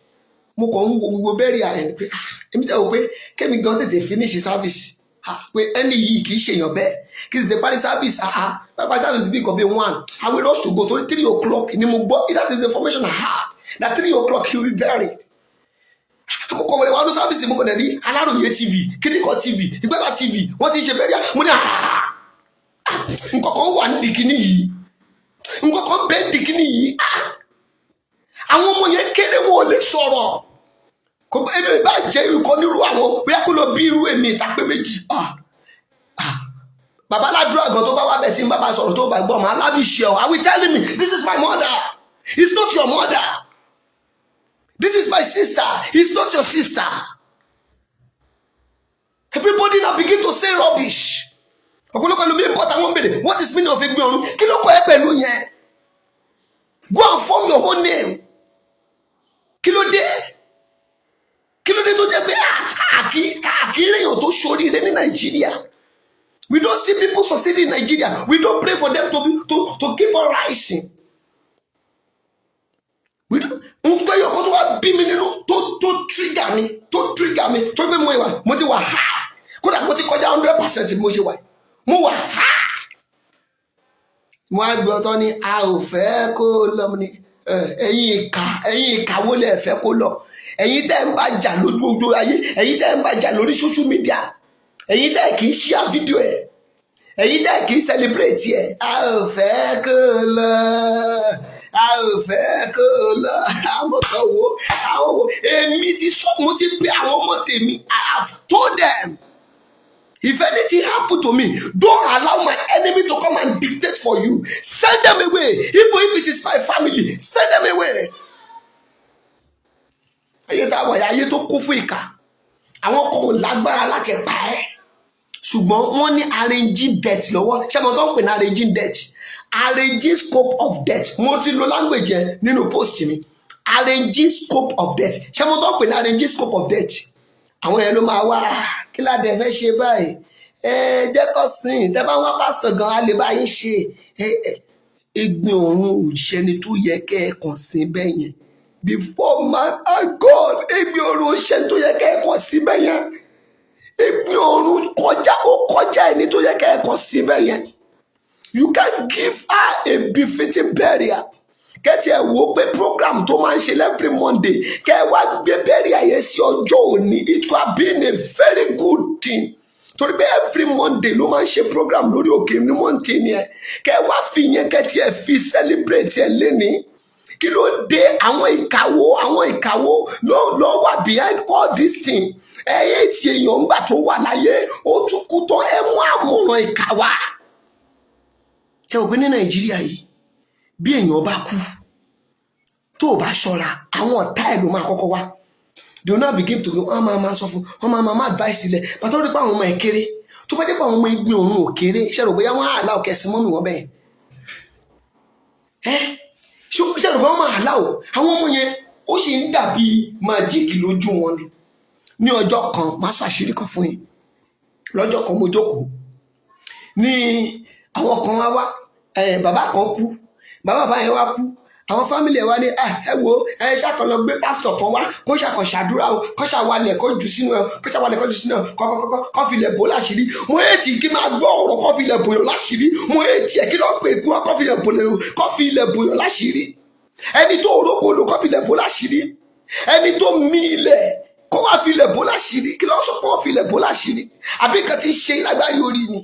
A: mo kàn ń wo gbogbo bẹ́ẹ̀rì àyẹ̀ ni pé, ah, èmi tẹ́ wò pé kémi gan tètè finish service, ah, pé ẹni yìí kì í ṣèyàn bẹ́ẹ̀, kí n tètè parí service. Ah ah, parí service bí nǹkan bí 1, I will rush to go, torí 3 o'clock ni mo gbọ́. That is the information I had, that 3 o'clock he will be buried. Mo kọ̀ wọlé wà ní service, mo kàn dẹ̀ ní Aláròyé TV, kíníkan TV, Ìgbẹ́lá TV, wọ́n ti ń ṣe burial. Mo ní, ah, nǹkan kan wà ní dìkíní yìí, nǹkan kan bẹ́ẹ̀ dìkíní yìí. Ah, àwọn ọmọ yẹn kéré, wọn ò lè sọ̀rọ̀. Kò èmi bá jẹ́ ikọ̀ nírú àwọn, bóyá kó lọ bí irú èmi ìtàpé méjì. Ah ah, bàbá aládùúrà gan tó bá wá bẹ̀ tí ń bá bá sọ̀rọ̀, tó bá gbọ́ màá lábìṣẹ́ ọ. I will tell him, "This is my mother, it's not your mother. This is my sister, it's not your sister." Everybody now begin to say rubbish. Ọ̀pọ̀lọpọ̀ ẹlòmíín bọ́ta, wọ́n béèrè, "What is meaning of Ẹ̀gbin Ọ̀run?" Kí ló kọ́ ẹ pẹ̀lú yẹn? Go and form your own name. Kí ló dé? Kí ló dé tó jẹ́ pé àkí réyàn tó ṣoríire ní Nàìjíríà? We don't see people succeeding in Nigeria. We don't pray for them to be to keep on rising. We don't. N tó yọ kó tó wá bí mi nínú, tó trigger mi, tó gbé mo ìwà mo ti wà ha, kódà mo ti kọjá 100% bí mo ṣe wà. Mo wà ha, mo á gbọ́ tán ní a ò fẹ́ kó lọ. Mo ní ẹ̀yin ìkà, ẹ̀yin ìkà wo lẹ fẹ́ kó lọ? Ẹ̀yin tẹ́ ń bá jà lójú ojú ayé, ẹ̀yin tẹ́ ń bá jà lórí social media, ẹ̀yin tẹ́ kì í share fídíò ẹ̀, ẹ̀yin tẹ́ kì í celebrate ẹ̀, a ò fẹ́ kó lọ, a ò fẹ́ kó lọ. Àwọn kan wo, àwọn wo? Èmi ti sọ, mo ti pe àwọn ọmọ tèmi. I have told them, if anything happen to me, don't allow my enemy to come and dictate for you. Send them away. Even if it is my family, send them away. Ayé tá a wà yìí, ayé tó kún fún ìkà. Àwọn kan ò lágbára láti pa ẹ́, ṣùgbọ́n wọ́n ní arranging death lọ́wọ́. Ṣé mo tó ń pè ní arranging death? Arranging scope of death. Mo ti lo language yẹn nínú post mi, arranging scope of death. Ṣé mo tó ń pè ní arranging scope of death? Àwọn yẹn ló máa wá kí ládẹ fẹ́ ṣe báyìí. Ẹ jẹ́ kó sìn. Tẹ́ bá ń wá pásítọ̀ gan, á lè bá yín ṣe. Ẹ Egbin Ọ̀run òṣèlú tó yẹ kẹ́ ẹ kàn sí bẹ́ẹ̀ yẹn. Before man and God, Egbin Ọ̀run òṣèlú tó yẹ kẹ́ ẹ kàn sí bẹ́ẹ̀ yẹn. Egbin Ọ̀run kọjá, ó kọjá ẹni tó yẹ kẹ́ ẹ kàn sí bẹ́ẹ̀ yẹn. You can give her a befitting burial. Kẹ́tì ẹ̀ wò ó pé program tó máa ń ṣe every Monday, kẹ́ ẹ wá gbé burial yẹn sí ọjọ́ òní, it could have been a very good thing, torí pé every Monday ló máa ń ṣe program lórí òkè ní mountain yẹn. Kẹ́ ẹ wá fi yẹn, kẹ́tì ẹ̀ fi celebrate ẹ̀ lénìí. Kí ló dé? Àwọn ìkàwó, àwọn ìkàwó ló wà behind all this thing? Ẹ yé ti èèyàn ńgbà tó wà láyé, ó tún kú tán, ẹ mú àmọ̀ràn ìkà wá. Ṣé o pé ní Nàìjíríà yìí, bí èèyàn bá kú, tó o bá ṣọ́ra, àwọn ọ̀tá ẹ̀ ló máa kọ́kọ́ wá. They will now begin to, wọ́n máa sọ fún wọ́n, máa advice sílẹ̀ pàtó rí pé àwọn ọmọ ẹ̀ kéré. Tó bá dé pé àwọn ọmọ Ẹ̀gbin Ọ̀run ò kéré, ṣe rò bóyá wọ́n á allow kẹsì mọ́mì wọn bẹ́ẹ̀? Ẹ́ ṣe rò bóyá wọ́n máa allow àwọn ọmọ yẹn? Ó sì ń dàbí magic lójú wọn ni. Ní ọjọ́ kan, máa sọ àṣírí kan fún yín. Lọ́jọ́ kan, mo jókòó ní, àwọn kan wá wá, bàbá kan kú. Bàbá yẹn wá kú, àwọn family ẹ wá ní ẹ wo, ẹ ṣàkàn lọ gbé pásítọ̀ kan wá, kó ṣàkàn ṣàdúrà o, kó ṣàwalẹ̀, kó jù sínú ẹ, kó ṣàwalẹ̀, kó jù sínú ẹ, kó kó filẹ̀ bò láṣìírí. Mo hate kí máa gbọ́ ọ̀rọ̀ kó filẹ̀ bòyàn láṣìírí. Mo hate ẹ̀. Kí ló pè kí wọ́n kó filẹ̀ bòyàn láṣìírí? Ẹni tó orókò ló kó filẹ̀ bò láṣìírí, ẹni tó mí ilẹ̀ kó wá filẹ̀ bò láṣìírí. Kí ló sọ pé wọ́n filẹ̀ bò láṣìírí? Àbí kan ti ṣe lágbárí orí ni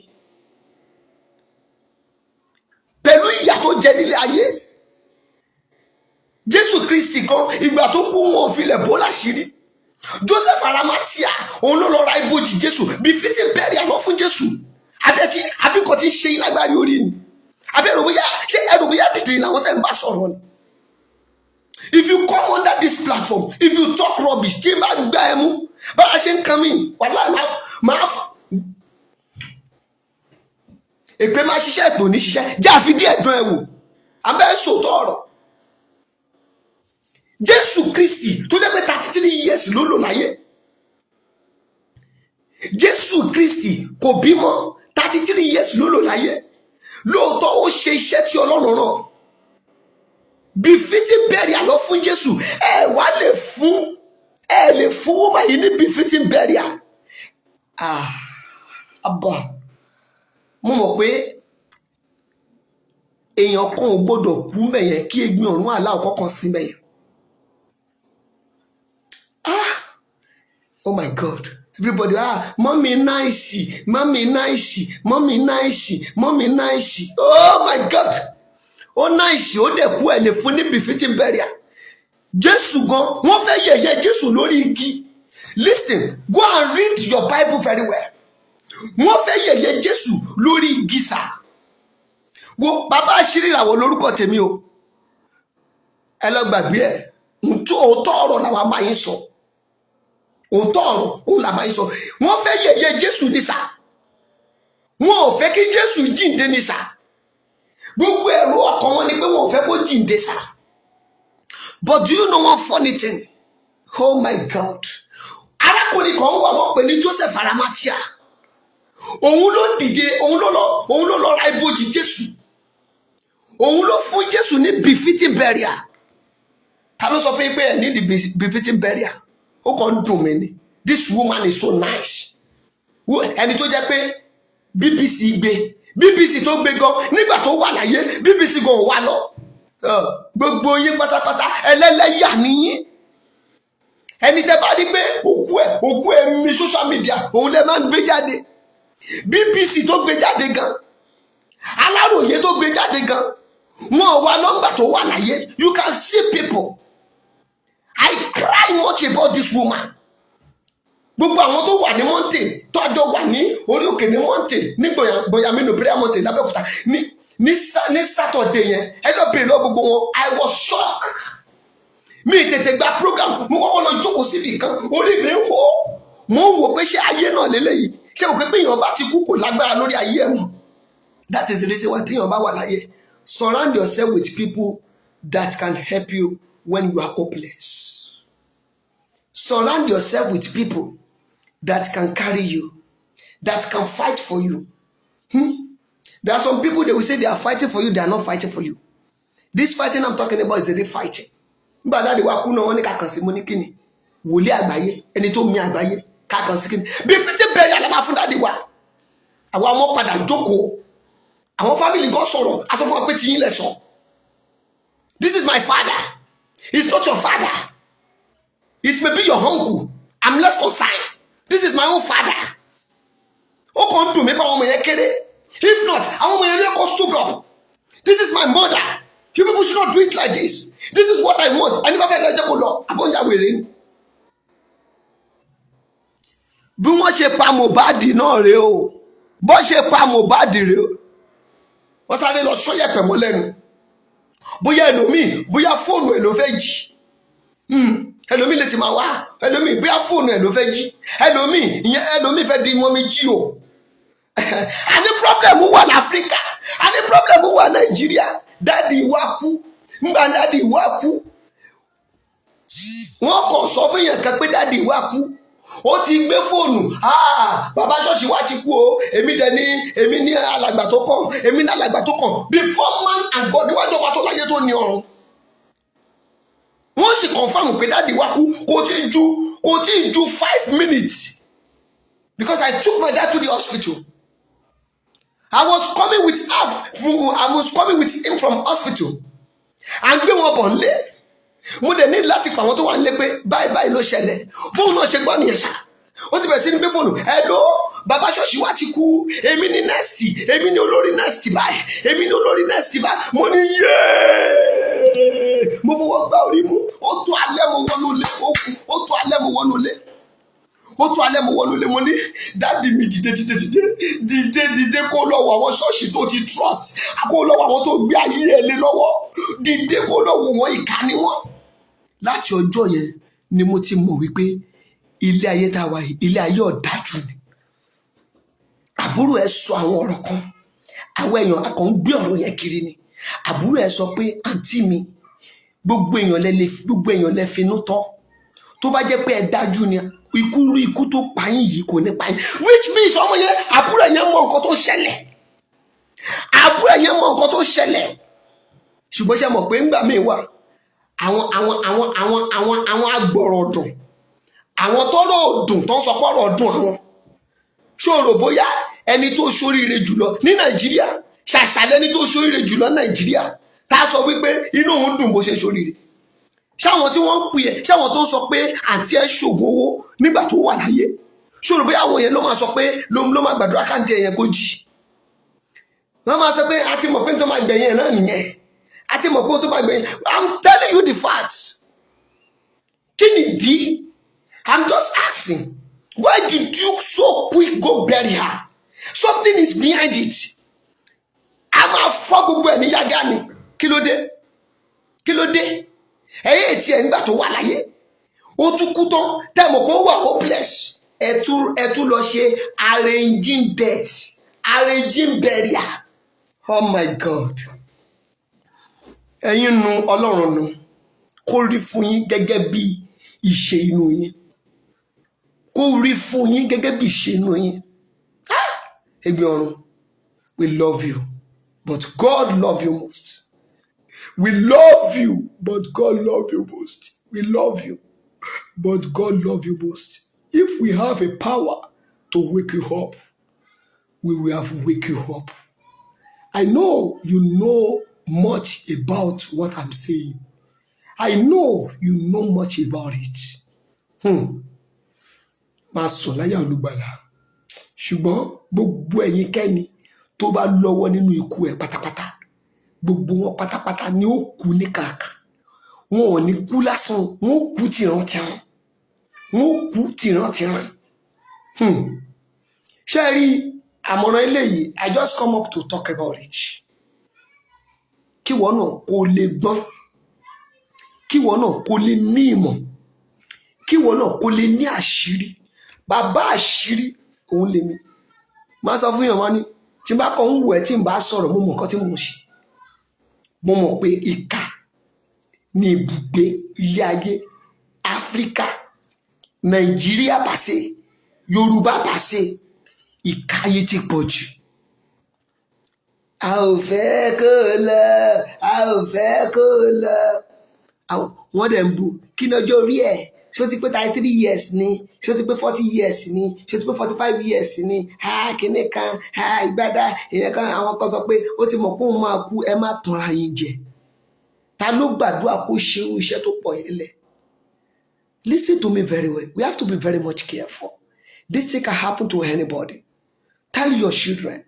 A: pẹ̀lú ìyà tó jẹ nílé ayé? Jésù Kristi kan, ìgbà tó kú, wọn ò filẹ̀ bò láṣìírí. Joseph Arimathea, òun ló lọ ra ibojì Jésù, befitting burial lọ fún Jésù. Abẹ́tí àbíkọ́ ti ṣe lágbárí orí ni? Àbí ẹrù bóyá, ṣé ẹrù bóyá dìdìrín làwọn tẹ̀ ń bá sọ̀rọ̀ ni? If you come under this platform, if you talk rubbish, tí n bá gbá ẹ mú bára ṣe ń kan mí, wàhálà máa èpè máa ṣiṣẹ́, èpè ò ní ṣiṣẹ́. Jẹ́ àfi díẹ̀ dán ẹ wò. Abẹ́ sòótọ́ ọ̀rọ̀. Jésù Kristi tó jẹ́ pé 33 years ló lò láyé. Jésù Kristi kò bímọ, 33 years ló lò láyé. Lóòótọ́, ó ṣe iṣẹ́ tí Ọlọ́run rán. Befitting burial lọ fún Jésù. Ẹ wá lè fún, ẹ lè fún woman yìí ní befitting burial. Ah, abba, mo mọ̀ pé èèyàn kan ò gbọ́dọ̀ kú mẹ́yẹn kí Egbin Ọ̀run àlá ọ̀kọ̀ọ̀kan sí mẹ́yẹn. Ah, oh my God, everybody, ah, mommy nice, mommy nice, mommy nice, mommy nice. Oh my God, ó nice, ó dẹ̀ kú, ẹ̀ lè fún ní befitting burial. Jésù gan, wọ́n fẹ́ yẹ̀yẹ́ Jésù lórí igi. Listen, go and read your Bible very well. Wọ́n fẹ́ yẹ̀yẹ́ Jésù lórí igi sà. Wo bàbá àṣírí ìràwọ̀ lórúkọ tèmi o. Ẹ lọ gbàgbé ẹ. Òótọ́ ọ̀rọ̀ làwọn máa ń sọ. Òótọ́ ọ̀rọ̀ òun làwọn máa ń sọ. Wọ́n fẹ́ yẹ̀yẹ́ Jésù ní sà. Wọn ò fẹ́ kí Jésù jíǹde ní sà. Gbogbo ẹ̀rọ ọkàn wọn ni pé wọn ò fẹ́ kó jíǹde sà. But do you know one funny thing? Oh my God, arákùnrin kan wà, wọ́n pè ní Joseph Arimathea. Òun ló dìde, òun ló lọ ra ibojì Jésù, òun ló fún Jésù ní befitting burial. Ta ló sọ fún yín pé ẹ ní the befitting burial? Ó kàn ń dùn mí ni. This woman is so nice. Ẹni tó jẹ́ pé BBC gbé. BBC tó gbé gan nígbà tó wà láyé, BBC gan ò wá lọ. Gbogbo yín pátápátá, ẹlẹ́lẹ́yà nìyín. Ẹni tẹ́ bá rí pé òkú ẹ̀ mi social media, òun lẹ máa ń gbé jáde. BBC tó gbé jáde gan, Aláròye tó gbé jáde gan, wọn ò wá lọ́ngbà tó wà láyé. You can see people. I cry much about this woman. Gbogbo àwọn tó wà ní mountain, tó àjọ wà ní orí òkè ní mountain, ní Gbọ̀yàmínú prayer mountain lábẹ́òkúta ní Saturday yẹn, ẹ lọ bèrè lọ gbogbo wọn. I was shocked. Mi tètè gba program, mo kọ́kọ́ lọ jókòó síbi kan, orí mi ń hó. Mo ń wò pé ṣé ayé náà lélẹ́yìí? Ṣé o pé pé èèyàn bá ti kú, kò lágbára lórí ayé ẹ̀ mọ́? That is the reason why téèyàn bá wà láyé, surround yourself with people that can help you when you are hopeless. Surround yourself with people that can carry you, that can fight for you. There are some people, they will say they are fighting for you, they are not fighting for you. This fighting I'm talking about is a real fighting. Nígbà daddy wa kú náà, wọ́n ní ká kàn sí. Mo ní kíni? Wòlíì àgbáyé, ẹni tó mi àgbáyé, ká kàn sí kíni? Bí fifty bẹ̀rẹ̀ àlẹ́ máa fún daddy wa. Àwọn ọmọ padà jókòó. Àwọn family gan sọ̀rọ̀, a sọ fún wọn pé tiyín lẹ̀ sọ. This is my father. He's not your father. It may be your uncle. I'm less concerned. This is my own father. Ó kàn ń dùn mí bá àwọn ọmọ yẹn kéré. If not, àwọn ọmọ yẹn lè kó stood up. This is my mother. You people should not do it like this. This is what I want. Ẹni bá fẹ́ lọ, jẹ́ kó lọ. Àbọ̀njà wèrè ni. Bí wọ́n ṣe pa Mohbad náà rèé o. Bó ṣe pa Mohbad rèé o. Wọ́n sáré lọ sọ́yẹ̀pẹ̀ mọ́ lẹ́nu. Bóyá ẹlòmíì, bóyá fóònù ẹ̀ ló fẹ́ jí. Ẹlòmíì lè ti máa wá. Ẹlòmíì, bóyá fóònù ẹ̀ ló fẹ́ jí. Ẹlòmíì, ìyẹn ẹlòmíì fẹ́ di mọ́mí jí o. A ní problem wà láfíríkà, a ní problem wà Nàìjíríà. Daddy wa kú. Ńgbà daddy wa kú, wọ́n kàn sọ fún yẹn kan pé daddy wa kú, ó ti gbé fóònù. "Ah, bàbá ṣọ́ọ̀ṣì wa ti kú o, èmi dẹ̀ ní, èmi ní alàgbà tó kàn, èmi ní alàgbà tó kàn." Before man and God, níwájú ọba tó láyé tó ní ọ̀run, wọ́n sì confirm pé daddy wa kú. Kò tí ju 5 minutes, because I took my dad to the hospital. I was coming with him from hospital. À ń gbé wọn bọ̀ nílé. Mo dẹ̀ ní láti pa àwọn tó wà nílé pé báyìí báyìí ló ṣẹlẹ̀. Bóun náà ṣe gbọ́ nìyẹn ṣá, ó ti bẹ̀rẹ̀ sí ní gbé fóònù. "Hello, bàbá ṣọ́ọ̀ṣì wa ti kú, èmi ní next, èmi ní olórí next báyìí, èmi ní olórí next báyìí." Mo ní yéé, mo fọwọ́ gbá orí mu. Ó tó alẹ́ mo wọnú ilé, ó kú. Ó tó alẹ́ mo wọnú ilé, ó tó alẹ́ mo wọnú ilé. Mo ní, "Daddy mi, dìde, dìde, dìde, dìde, dìde, kó lọ wọ àwọn ṣọ́ọ̀ṣì tó ti trust, kó lọ wọ àwọn tó gbé ayé ẹ lé lọ́wọ́, dìde kó lọ wò wọ́n, ìkà ni wọ́n." Láti ọjọ́ yẹn ni mo ti mọ̀ wípé ilé ayé tá a wà yìí, ilé ayé ọ̀dájú ni. Àbúrò ẹ sọ àwọn ọ̀rọ̀ kan, àwọn èèyàn a kàn ń gbé ọ̀rọ̀ yẹn kiri ni. Àbúrò ẹ sọ pé, "Àǹtí mi, gbogbo èèyàn lẹ lè, gbogbo èèyàn lẹ finú tọ́. Tó bá jẹ́ pé ẹ dájú ni, ikú rí ikú tó pa yín yìí kò ní pa yín." Which means ọmọ yẹn, àbúrò yẹn mọ nǹkan tó ṣẹlẹ̀. Àbúrò yẹn mọ nǹkan tó ṣẹlẹ̀. Ṣùgbọ́n ṣe mọ̀ pé ńgbà míì wà, àwọn agbọ̀rọ̀ dùn, àwọn tọ́rọ̀ dùn tó ń sọ pọ́rọ̀ dùn àwọn ṣòro, bóyá ẹni tó ṣoríire jùlọ ní Nàìjíríà, ṣàṣàlẹ̀ ẹni tó ṣoríire jùlọ ní Nàìjíríà tá a sọ wípé inú òun dùn bó ṣe ṣoríire. Ṣáwọn tí wọ́n ń pè ẹ́, ṣáwọn tó ń sọ pé àǹtí ẹ̀ ṣògùn owó nígbà tó wà láyé, ṣòro bóyá àwọn yẹn ló máa sọ pé ló máa gbàdúrà káǹtì ẹ̀yẹn kó jì? Wọ́n máa sọ pé a ti mọ̀ pé tó máa gbẹ̀yìn ẹ̀ náà nìyẹn, a ti mọ̀ pé tó máa gbẹ̀yìn. I'm telling you the facts. Kí ni ìdí? I'm just asking, why did you so quick go bury her? Something is behind it. A máa fọ́ gbogbo ẹ̀ ní yágá ni. Kí ló dé? Kí ló dé? Ẹ̀yẹ́ ètí ẹ̀ nígbà tó wà láyé, ó tún kú tán, tẹ́ mọ̀ pé ó wà hopeless, ẹ tún lọ ṣe arranging death, arranging burial. Oh my God! Ẹ̀yin nu, Ọlọ́run nu, kó rí fún yín gẹ́gẹ́ bí ìṣe inú yín, kó rí fún yín gẹ́gẹ́ bí ìṣe inú yín. Ẹ̀gbin Ọ̀run, we love you, but God love you most. We love you, but God love you most. We love you, but God love you most. If we have a power to wake you up. We will have wake you up. I know you know much about what I'm saying. I know you know much about it. Máa sùn láyà olùgbàlà, ṣùgbọ́n gbogbo ẹ̀yin kẹ́ni tó bá lọ́wọ́ nínú ikú ẹ̀ pátápátá, gbogbo wọn pátápátá ni ó kú ní kàkà. Wọn ò ní kú lásán, wọn ó kú tìrantìran, wọn ó kú tìrantìran. Ṣé ẹ rí àmọ̀ràn eléyìí? I just come up to talk about it, kí wọ́n náà kó lè gbọ́n, kí wọ́n náà kó lè ní ìmọ̀, kí wọ́n náà kó lè ní àṣírí. Bàbá àṣírí òun lèmi máa sọ fún yàn. Máa ní tí n bá kàn ń wù ẹ́, tí n bá sọ̀rọ̀, mo mọ̀ nǹkan tí mo ń ṣe. Mo mọ̀ pé ìkà ní ibùgbé ilé ayé, Áfíríkà, Nàìjíríà pàṣẹ, Yorùbá pàṣẹ, ìkà ayé ti pọ̀ jù. A ò fẹ́ kó lọ, a ò fẹ́ kó lọ. Wọ́n dẹ̀ ń bu kí ní ọjọ́ orí ẹ̀. Ṣó ti pé 33 years ni? Ṣó ti pé 40 years ni? Ṣó ti pé 45 years ni? Ha, kíní kan, ha, ìgbádá ìyẹn kan. Àwọn kan sọ pé ó ti mọ̀ pé òun máa kú. Ẹ má tanra yín jẹ. Ta ló gbàdúrà kó ṣe irú iṣẹ́ tó pọ̀ yẹn lẹ̀? Listen to me very well. We have to be very much careful. This thing can happen to anybody. Tell your children,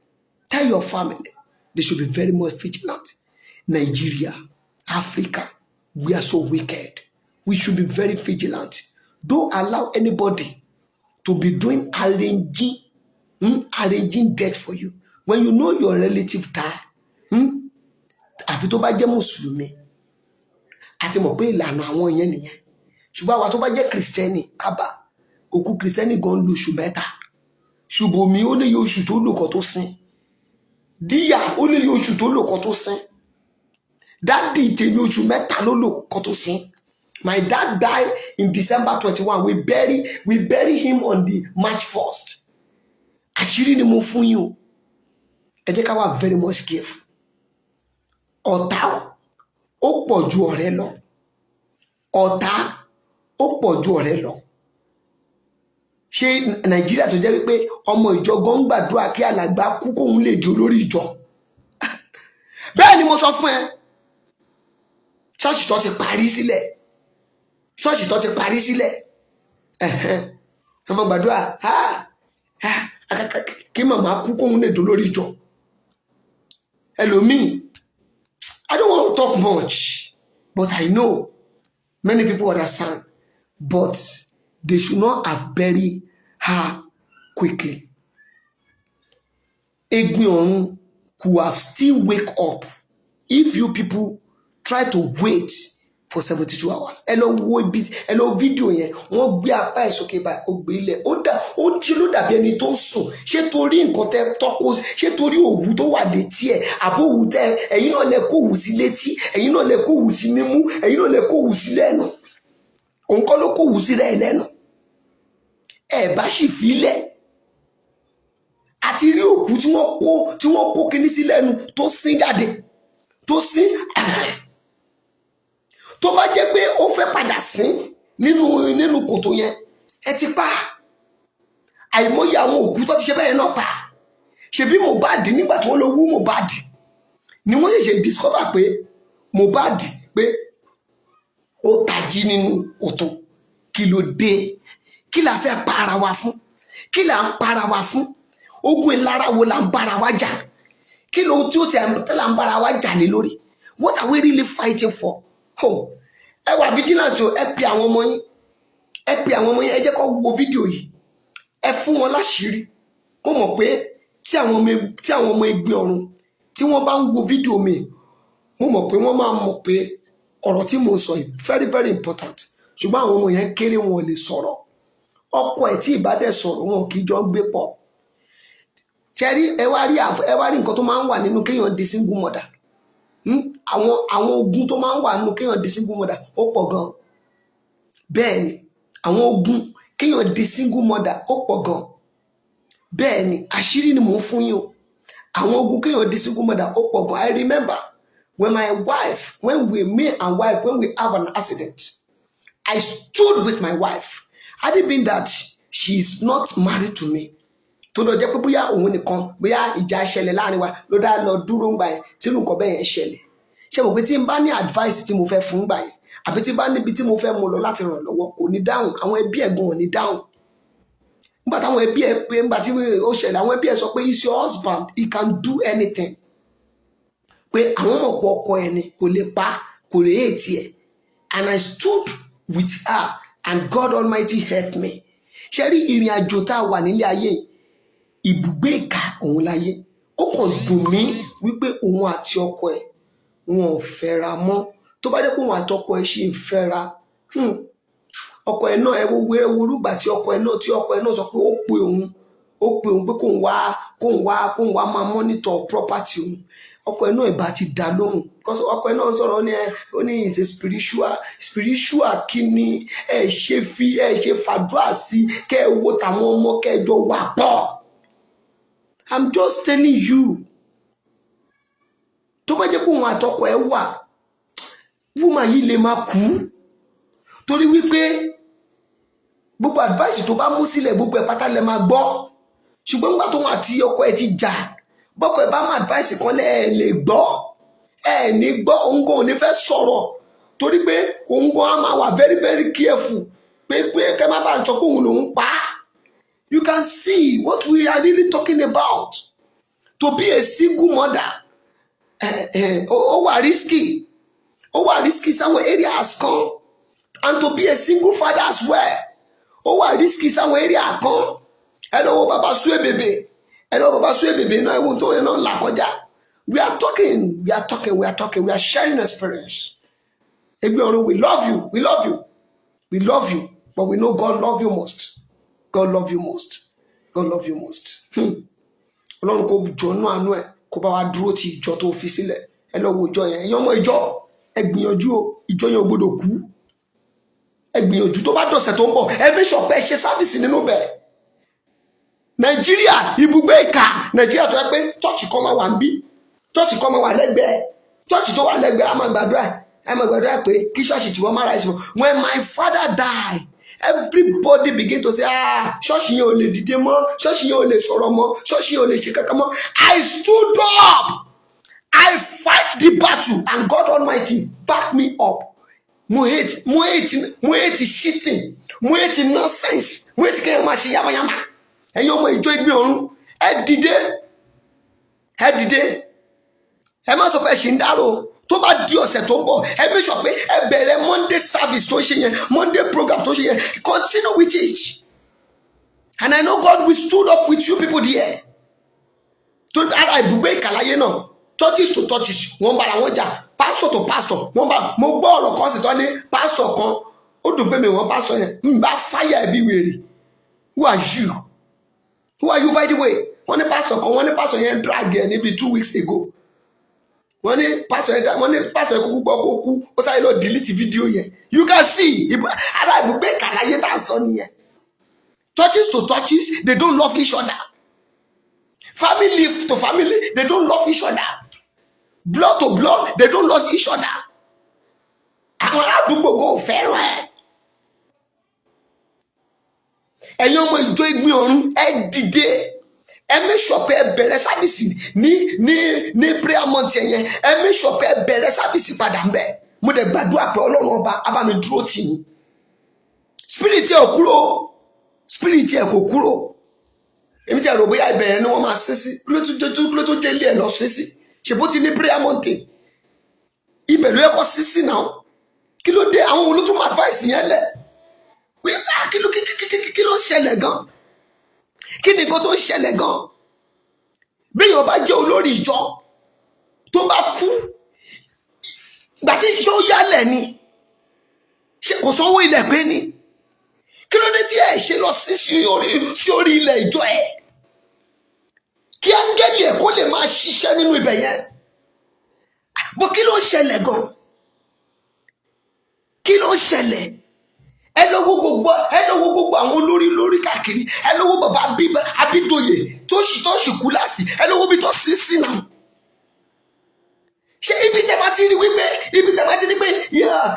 A: tell your family, they should be very much vigilant. Nigeria, Africa, we are so wicked. We should be very vigilant. Don't allow anybody to be doing arranging, arranging death for you. When you know your relative die, àfi tó bá jẹ́ mùsùlùmí, àti mọ̀ pé ìlànà àwọn yẹn nìyẹn. Ṣùgbọ́n àwa tó bá jẹ́ kìrìsìtẹ́nì, kábà òkú kìrìsìtẹ́nì gan lóṣù 3. Ṣùbọ́mi, ó ní iye oṣù tó lò kó tó sin. Díyà, ó ní iye oṣù tó lò kó tó sin. Daddy tèmi, oṣù 3 ló lò kó tó sin. My dad died in December 21. We bury him on the March 1st. Àṣírí ni mo fún yín o. Ẹ jẹ́ ká wà very much careful. Ọ̀tá ó pọ̀ ju ọ̀rẹ́ lọ. Ọ̀tá ó pọ̀ ju ọ̀rẹ́ lọ. Ṣé Nàìjíríà tó jẹ́ wípé ọmọ ìjọ gan ń gbàdúrà kí alàgbà kú kóun lè di olórí ìjọ? Bẹ́ẹ̀ ni mo sọ fún ẹ. Ṣọ́ọ̀ṣì tó ti parí sílẹ̀, ṣọ́ọ̀ṣì tó ti parí sílẹ̀, ẹ̀hẹ́n, ọmọ gbàdúrà ha ha kí màmá kú kóun lè di olórí ìjọ. Ẹlòmíì, I don't want to talk much, but I know many people understand, but they should not have buried her quickly. Egbin Ọ̀run could have still wake up if you people try to wait for 72 hours. Ẹ lọ wo ibi, ẹ lọ wo fídíò yẹn. Wọ́n gbé apá ẹ̀ sókè báyìí, ó gbé ilẹ̀, ó dà, ó jí ló dàbí ẹni tó ń sùn. Ṣé torí nǹkan tẹ tọ́kọ? Ṣé torí òwú tó wà létí ẹ̀? Àbó òwú tẹ, ẹ̀yin náà lẹ kó òwú sí létí, ẹ̀yin náà lẹ kó òwú sí nímú, ẹ̀yin náà lẹ kó òwú sí lẹ́nu. Òun kọ́ ló kó òwú sí rẹ̀ lẹ́nu. Ẹ bá sì fi lẹ̀. Àti rí òkú tí wọ́n kó kinní sí lẹ́nu tó sín jáde, tó sín. Tó bá jẹ́ pé ó fẹ́ padà sín nínú kòtò yẹn, ẹ ti pa. Àìmọye àwọn òkú tó ti ṣe bẹ́ẹ̀ náà pa. Ṣebí Mohbad, nígbà tí wọ́n lọ wú Mohbad ni wọ́n ṣẹ̀ṣẹ̀ discover pé Mohbad pé ó tají nínú kòtò. Kí ló dé? Kí la fẹ́ para wa fún? Kí la ń para wa fún? Ogun ìlara wo la ń bára wa jà? Kí lóhun tí ó ti ẹ̀ là ń bára wa jà lé lórí? What are we really fighting for? Oh, ẹ wà vigilant o. Ẹ pe àwọn ọmọ yín, ẹ pe àwọn ọmọ yín, ẹ jẹ́ kó wo fídíò yìí, ẹ fún wọn láṣìírí. Mo mọ̀ pé tí àwọn ọmọ ẹgbẹ́ ọ̀run tí wọ́n bá ń wo fídíò mi, mo mọ̀ pé wọ́n máa mọ̀ pé ọ̀rọ̀ tí mo sọ yìí very very important. Ṣùgbọ́n àwọn ọmọ yẹn kéré, wọn ò lè sọ̀rọ̀. Ọkọ ẹ̀ tí ìbá dẹ̀ sọ̀rọ̀, wọn kì í jọ gbé pọ̀. Ṣẹ́rí, ẹ wá rí nǹkan tó máa ń wà nínú kéèyàn di single mother. Àwọn ogun tó máa ń wà nínú kéèyàn di single mother, ó pọ̀ gan. Bẹ́ẹ̀ ni, àwọn ogun kéèyàn di single mother, ó pọ̀ gan. Bẹ́ẹ̀ ni, àṣírí ni mò ń fún yín o. Àwọn ogun kéèyàn di single mother, ó pọ̀ gan. I remember when my wife, when we, me and wife, when we have an accident, I stood with my wife. Had it been that she is not married to me, Tó lọ jẹ́ pé bóyá òun nìkan, bóyá ìjà ṣẹlẹ̀ láàrin wa ló dá lọ dúró ńgbà yẹn tí irú nǹkan bẹ́ẹ̀ yẹn ṣẹlẹ̀, ṣé mo pé tí n bá ní advice tí mo fẹ́ fún gbà yẹn, àbí tí n bá níbi tí mo fẹ́ mú lọ láti ràn lọ́wọ́, kò ní dáhùn. Àwọn ẹbí ẹ̀gbọ́n ò ní dáhùn. Nígbà táwọn ẹbí ẹ pé, nígbà tí ó ṣẹlẹ̀, àwọn ẹbí ẹ sọ pé, "He's your husband, he can do anything," pé àwọn mọ̀ pé ọkọ ẹ ni, kò lè pa, kò lè hate ẹ. And I stood with her and God Almighty help me. Ṣe rí ìrìn àjò tá a wà nílé ayé yìí, ibùgbé ìkà òun láyé. Ó kàn dùn mí wípé òun àti ọkọ ẹ̀ wọn ò fẹ́ra mọ́. Tó bá jẹ́ pé òun àti ọkọ ẹ̀ ṣì ń fẹ́ra, ọkọ ẹ̀ náà, ẹ wo wẹ́rẹ́ worúgbà tí ọkọ ẹ̀ náà sọ pé ó pe òun pé kóun wá máa monitor property òun, ọkọ ẹ̀ náà ìbá ti dá lóhùn, because ọkọ ẹ̀ náà sọ̀rọ̀, ó ní ẹ ó ní it's a spiritual. Kí ni ẹ ṣe fi ẹ ṣe fàdúrà sí kẹ́ ẹ wo tàwọn ọmọ kẹjọ wà pọ̀? I'm just telling you, tó bá jẹ́ pé òun àtọkọ ẹ̀ wà, woman yìí lè máa kú, torí wípé gbogbo advice tó bá mú sílẹ̀, gbogbo ẹ̀ pátá lẹ máa gbọ́. Ṣùgbọ́n nígbà tóun àti ọkọ ẹ̀ ti jà, bọ́kọ ẹ̀ bá mú advice kan lẹ́, ẹ̀ lè gbọ́, ẹ̀ ní gbọ́. Òun kò ní fẹ́ sọ̀rọ̀ torí pé òun gan á máa wà very very careful pé kẹ́ má bàa sọ pé òun lòún pa á. You can see what we are really talking about. To be a single mother, ó wà risky, ó wà risky sáwọn areas kan, and to be a single father as well, ó wà risky sáwọn area kan. Ẹ lọ wo bàbá Suebebe, ẹ lọ wo bàbá Suebebe náà, ewu tó yẹn náà là kọjá. We are talking, we are talking, we are talking, we are sharing experience. Ẹgbẹ́ Ọ̀run, we love you, we love you, we love you, but we know God love you most. God love you most. God love you most. Ọlọ́run kò jọ̀ọ́nú àánú ẹ̀ kó bá wa dúró ti ìjọ tó fi sílẹ̀. Ẹ lọ wo ìjọ yẹn. Ẹ̀yin ọmọ ìjọ, ẹ gbìyànjú o, ìjọ yẹn ò gbọdọ̀ kú. Ẹ gbìyànjú, tó bá dọ̀sẹ̀ tó ń bọ̀, ẹ make sure pé ẹ ṣe service nínú bẹ̀. Nàìjíríà, ibùgbé ìkà. Nàìjíríà tó yẹ pé church kan máa wà ń bí, church kan máa wà lẹ́gbẹ̀ẹ́ church tó wà lẹ́gbẹ̀ẹ́, a máa gbàdúrà, a máa gbàdúrà pé kí ṣọ́ọ̀ṣì tí wọ́n máa ra ìsìn. When my father die, everybody begin to say, "Ah, ṣọ́ọ̀ṣì yẹn ò lè dìde mọ́, ṣọ́ọ̀ṣì yẹn ò lè sọ̀rọ̀ mọ́, ṣọ́ọ̀ṣì yẹn ò lè ṣe kankan mọ́." I stood up, I fight the battle, and God Almighty back me up. Mo hate, mo hate, mo hate shitting, mo hate nonsense, mo hate kéèyàn máa ṣe yamayama. Ẹ̀yin ọmọ ìjọ Ìgbín Ọ̀run, ẹ dìde, ẹ dìde. Ẹ má sọ pé ẹ ṣì ń dárò. Tó bá di ọ̀sẹ̀ tó ń bọ̀, ẹ make sure pé ẹ bẹ̀rẹ̀ Monday service tó ṣe yẹn, Monday program tó ṣe yẹn. Continue with it, and I know God will stood up with you people there. Tó ara ibùgbé ìkàláyé náà, churches to churches, wọ́n bára wọn jà, pastor to pastor, wọ́n bá. Mo gbọ́ ọ̀rọ̀ kan sì tọ́ ní pastor kan, ó dùn pé mi wọ́n pastor yẹn ń bá fáyà ẹbí wèrè. Who are you? Who are you, by the way? Wọ́n ní pastor kan, wọ́n ní pastor yẹn drag ẹ̀ níbi 2 weeks ago. Wọ́n ní pastor yẹn, wọ́n ní pastor yẹn kúkú gbọ́ kó kú, ó sáré lọ delete video yẹn. You can see, ara ibùgbé ìkàláyé tá à ń sọ nìyẹn. Churches to churches, they don't love each other. Family to family, they don't love each other. Blood to blood, they don't love each other. Àwọn aládùúgbò kò fẹ́ràn ẹ̀. Ẹ̀yin ọmọ ìjọ Ìgbín Ọ̀run, ẹ dìde. Ẹ make sure pé ẹ bẹ̀rẹ̀ service ní prayer month yẹn. Ẹ make sure pé ẹ bẹ̀rẹ̀ service padà ń bẹ̀. Mo dẹ̀ gbàdúrà pé Ọlọ́run ọba á bá mi dúró tì yín. Spirit ẹ̀ ò kúrò, spirit ẹ̀ kò kúrò. Èmi tí a rò bóyá ìbẹ̀rẹ̀ ni wọ́n máa ṣe sí ló tó délé ẹ̀ lọ ṣe sí. Ṣèbó ti ní prayer mountain, ibẹ̀ ló yẹ kó sí sí náà. Kí ló dé? Àwọn wo ló tún máa advice yẹn lẹ̀ pé, ah, kí ló kí kí kí kí ló ń ṣẹlẹ̀ gan? Kí ni nǹkan tó ń ṣẹlẹ̀ gan? Béèyàn bá jẹ́ olórí ìjọ tó bá kú, gbà tí ìjọ yálẹ̀ ni, ṣe kò sanwó ilẹ̀ pé ni? Kí ló dé tí ẹ ṣe lọ sí orí ilẹ̀ ìjọ ẹ, kí áńgẹ́lì ẹ̀ kó lè máa ṣiṣẹ́ nínú ibẹ̀ yẹn bó? Kí ló ń ṣẹlẹ̀ gan? Kí ló ń ṣẹlẹ̀? Ẹ lọ wo gbogbo àwọn olórí lórí káàkiri. Ẹ lọ wo bàbá Abídòyè tó sì kú láàsì. Ẹ lọ wo bí tó sí sí náà. Ṣé ibi tẹ́ bá ti rí wípé, ibi tẹ́ bá ti rí pé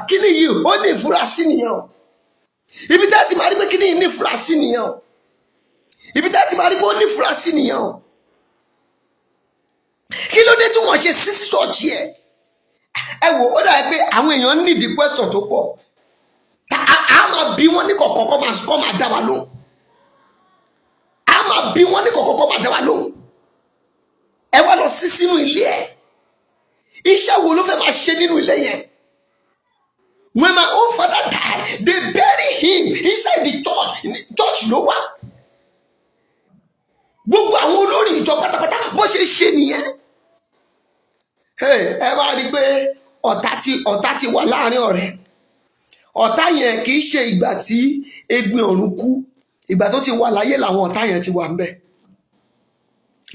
A: kí ni yìí, ó ní ìfurasí nìyẹn o. Ibi tẹ́ ti máa rí pé kí ni yìí ní ìfurasí nìyẹn o. Ibi tá ti máa rí pé ó ní ìfurasí nìyẹn o. Kí ló dé tí wọ́n ṣe sí sí ṣọ́ọ̀ṣì ẹ̀? Ẹ wò ó, dàbí pé àwọn èèyàn nídìí question tó pọ̀. A máa bí wọ́n ní kọ̀ọ̀kan kọ́ máa dá wa lóhùn. A máa bí wọ́n ní kọ̀ọ̀kan kọ́ máa dá wa lóhùn. Ẹ wá lọ sí sínú ilé ẹ̀. Iṣẹ́ wo ló fẹ́ máa ṣe nínú ilé yẹn? When my own father died, they bury him inside the church. Church ló wà. Gbogbo àwọn olórí ìjọ pátápátá, bó ṣe ṣe nìyẹn. Hey, ẹ wá rí i pé ọ̀tá ti wà láàrin ọ̀rẹ́. Ọ̀tá yẹn kì í ṣe ìgbà tí Egbin Ọ̀run kú. Ìgbà tó ti wà láyé làwọn ọ̀tá yẹn ti wà ńbẹ̀.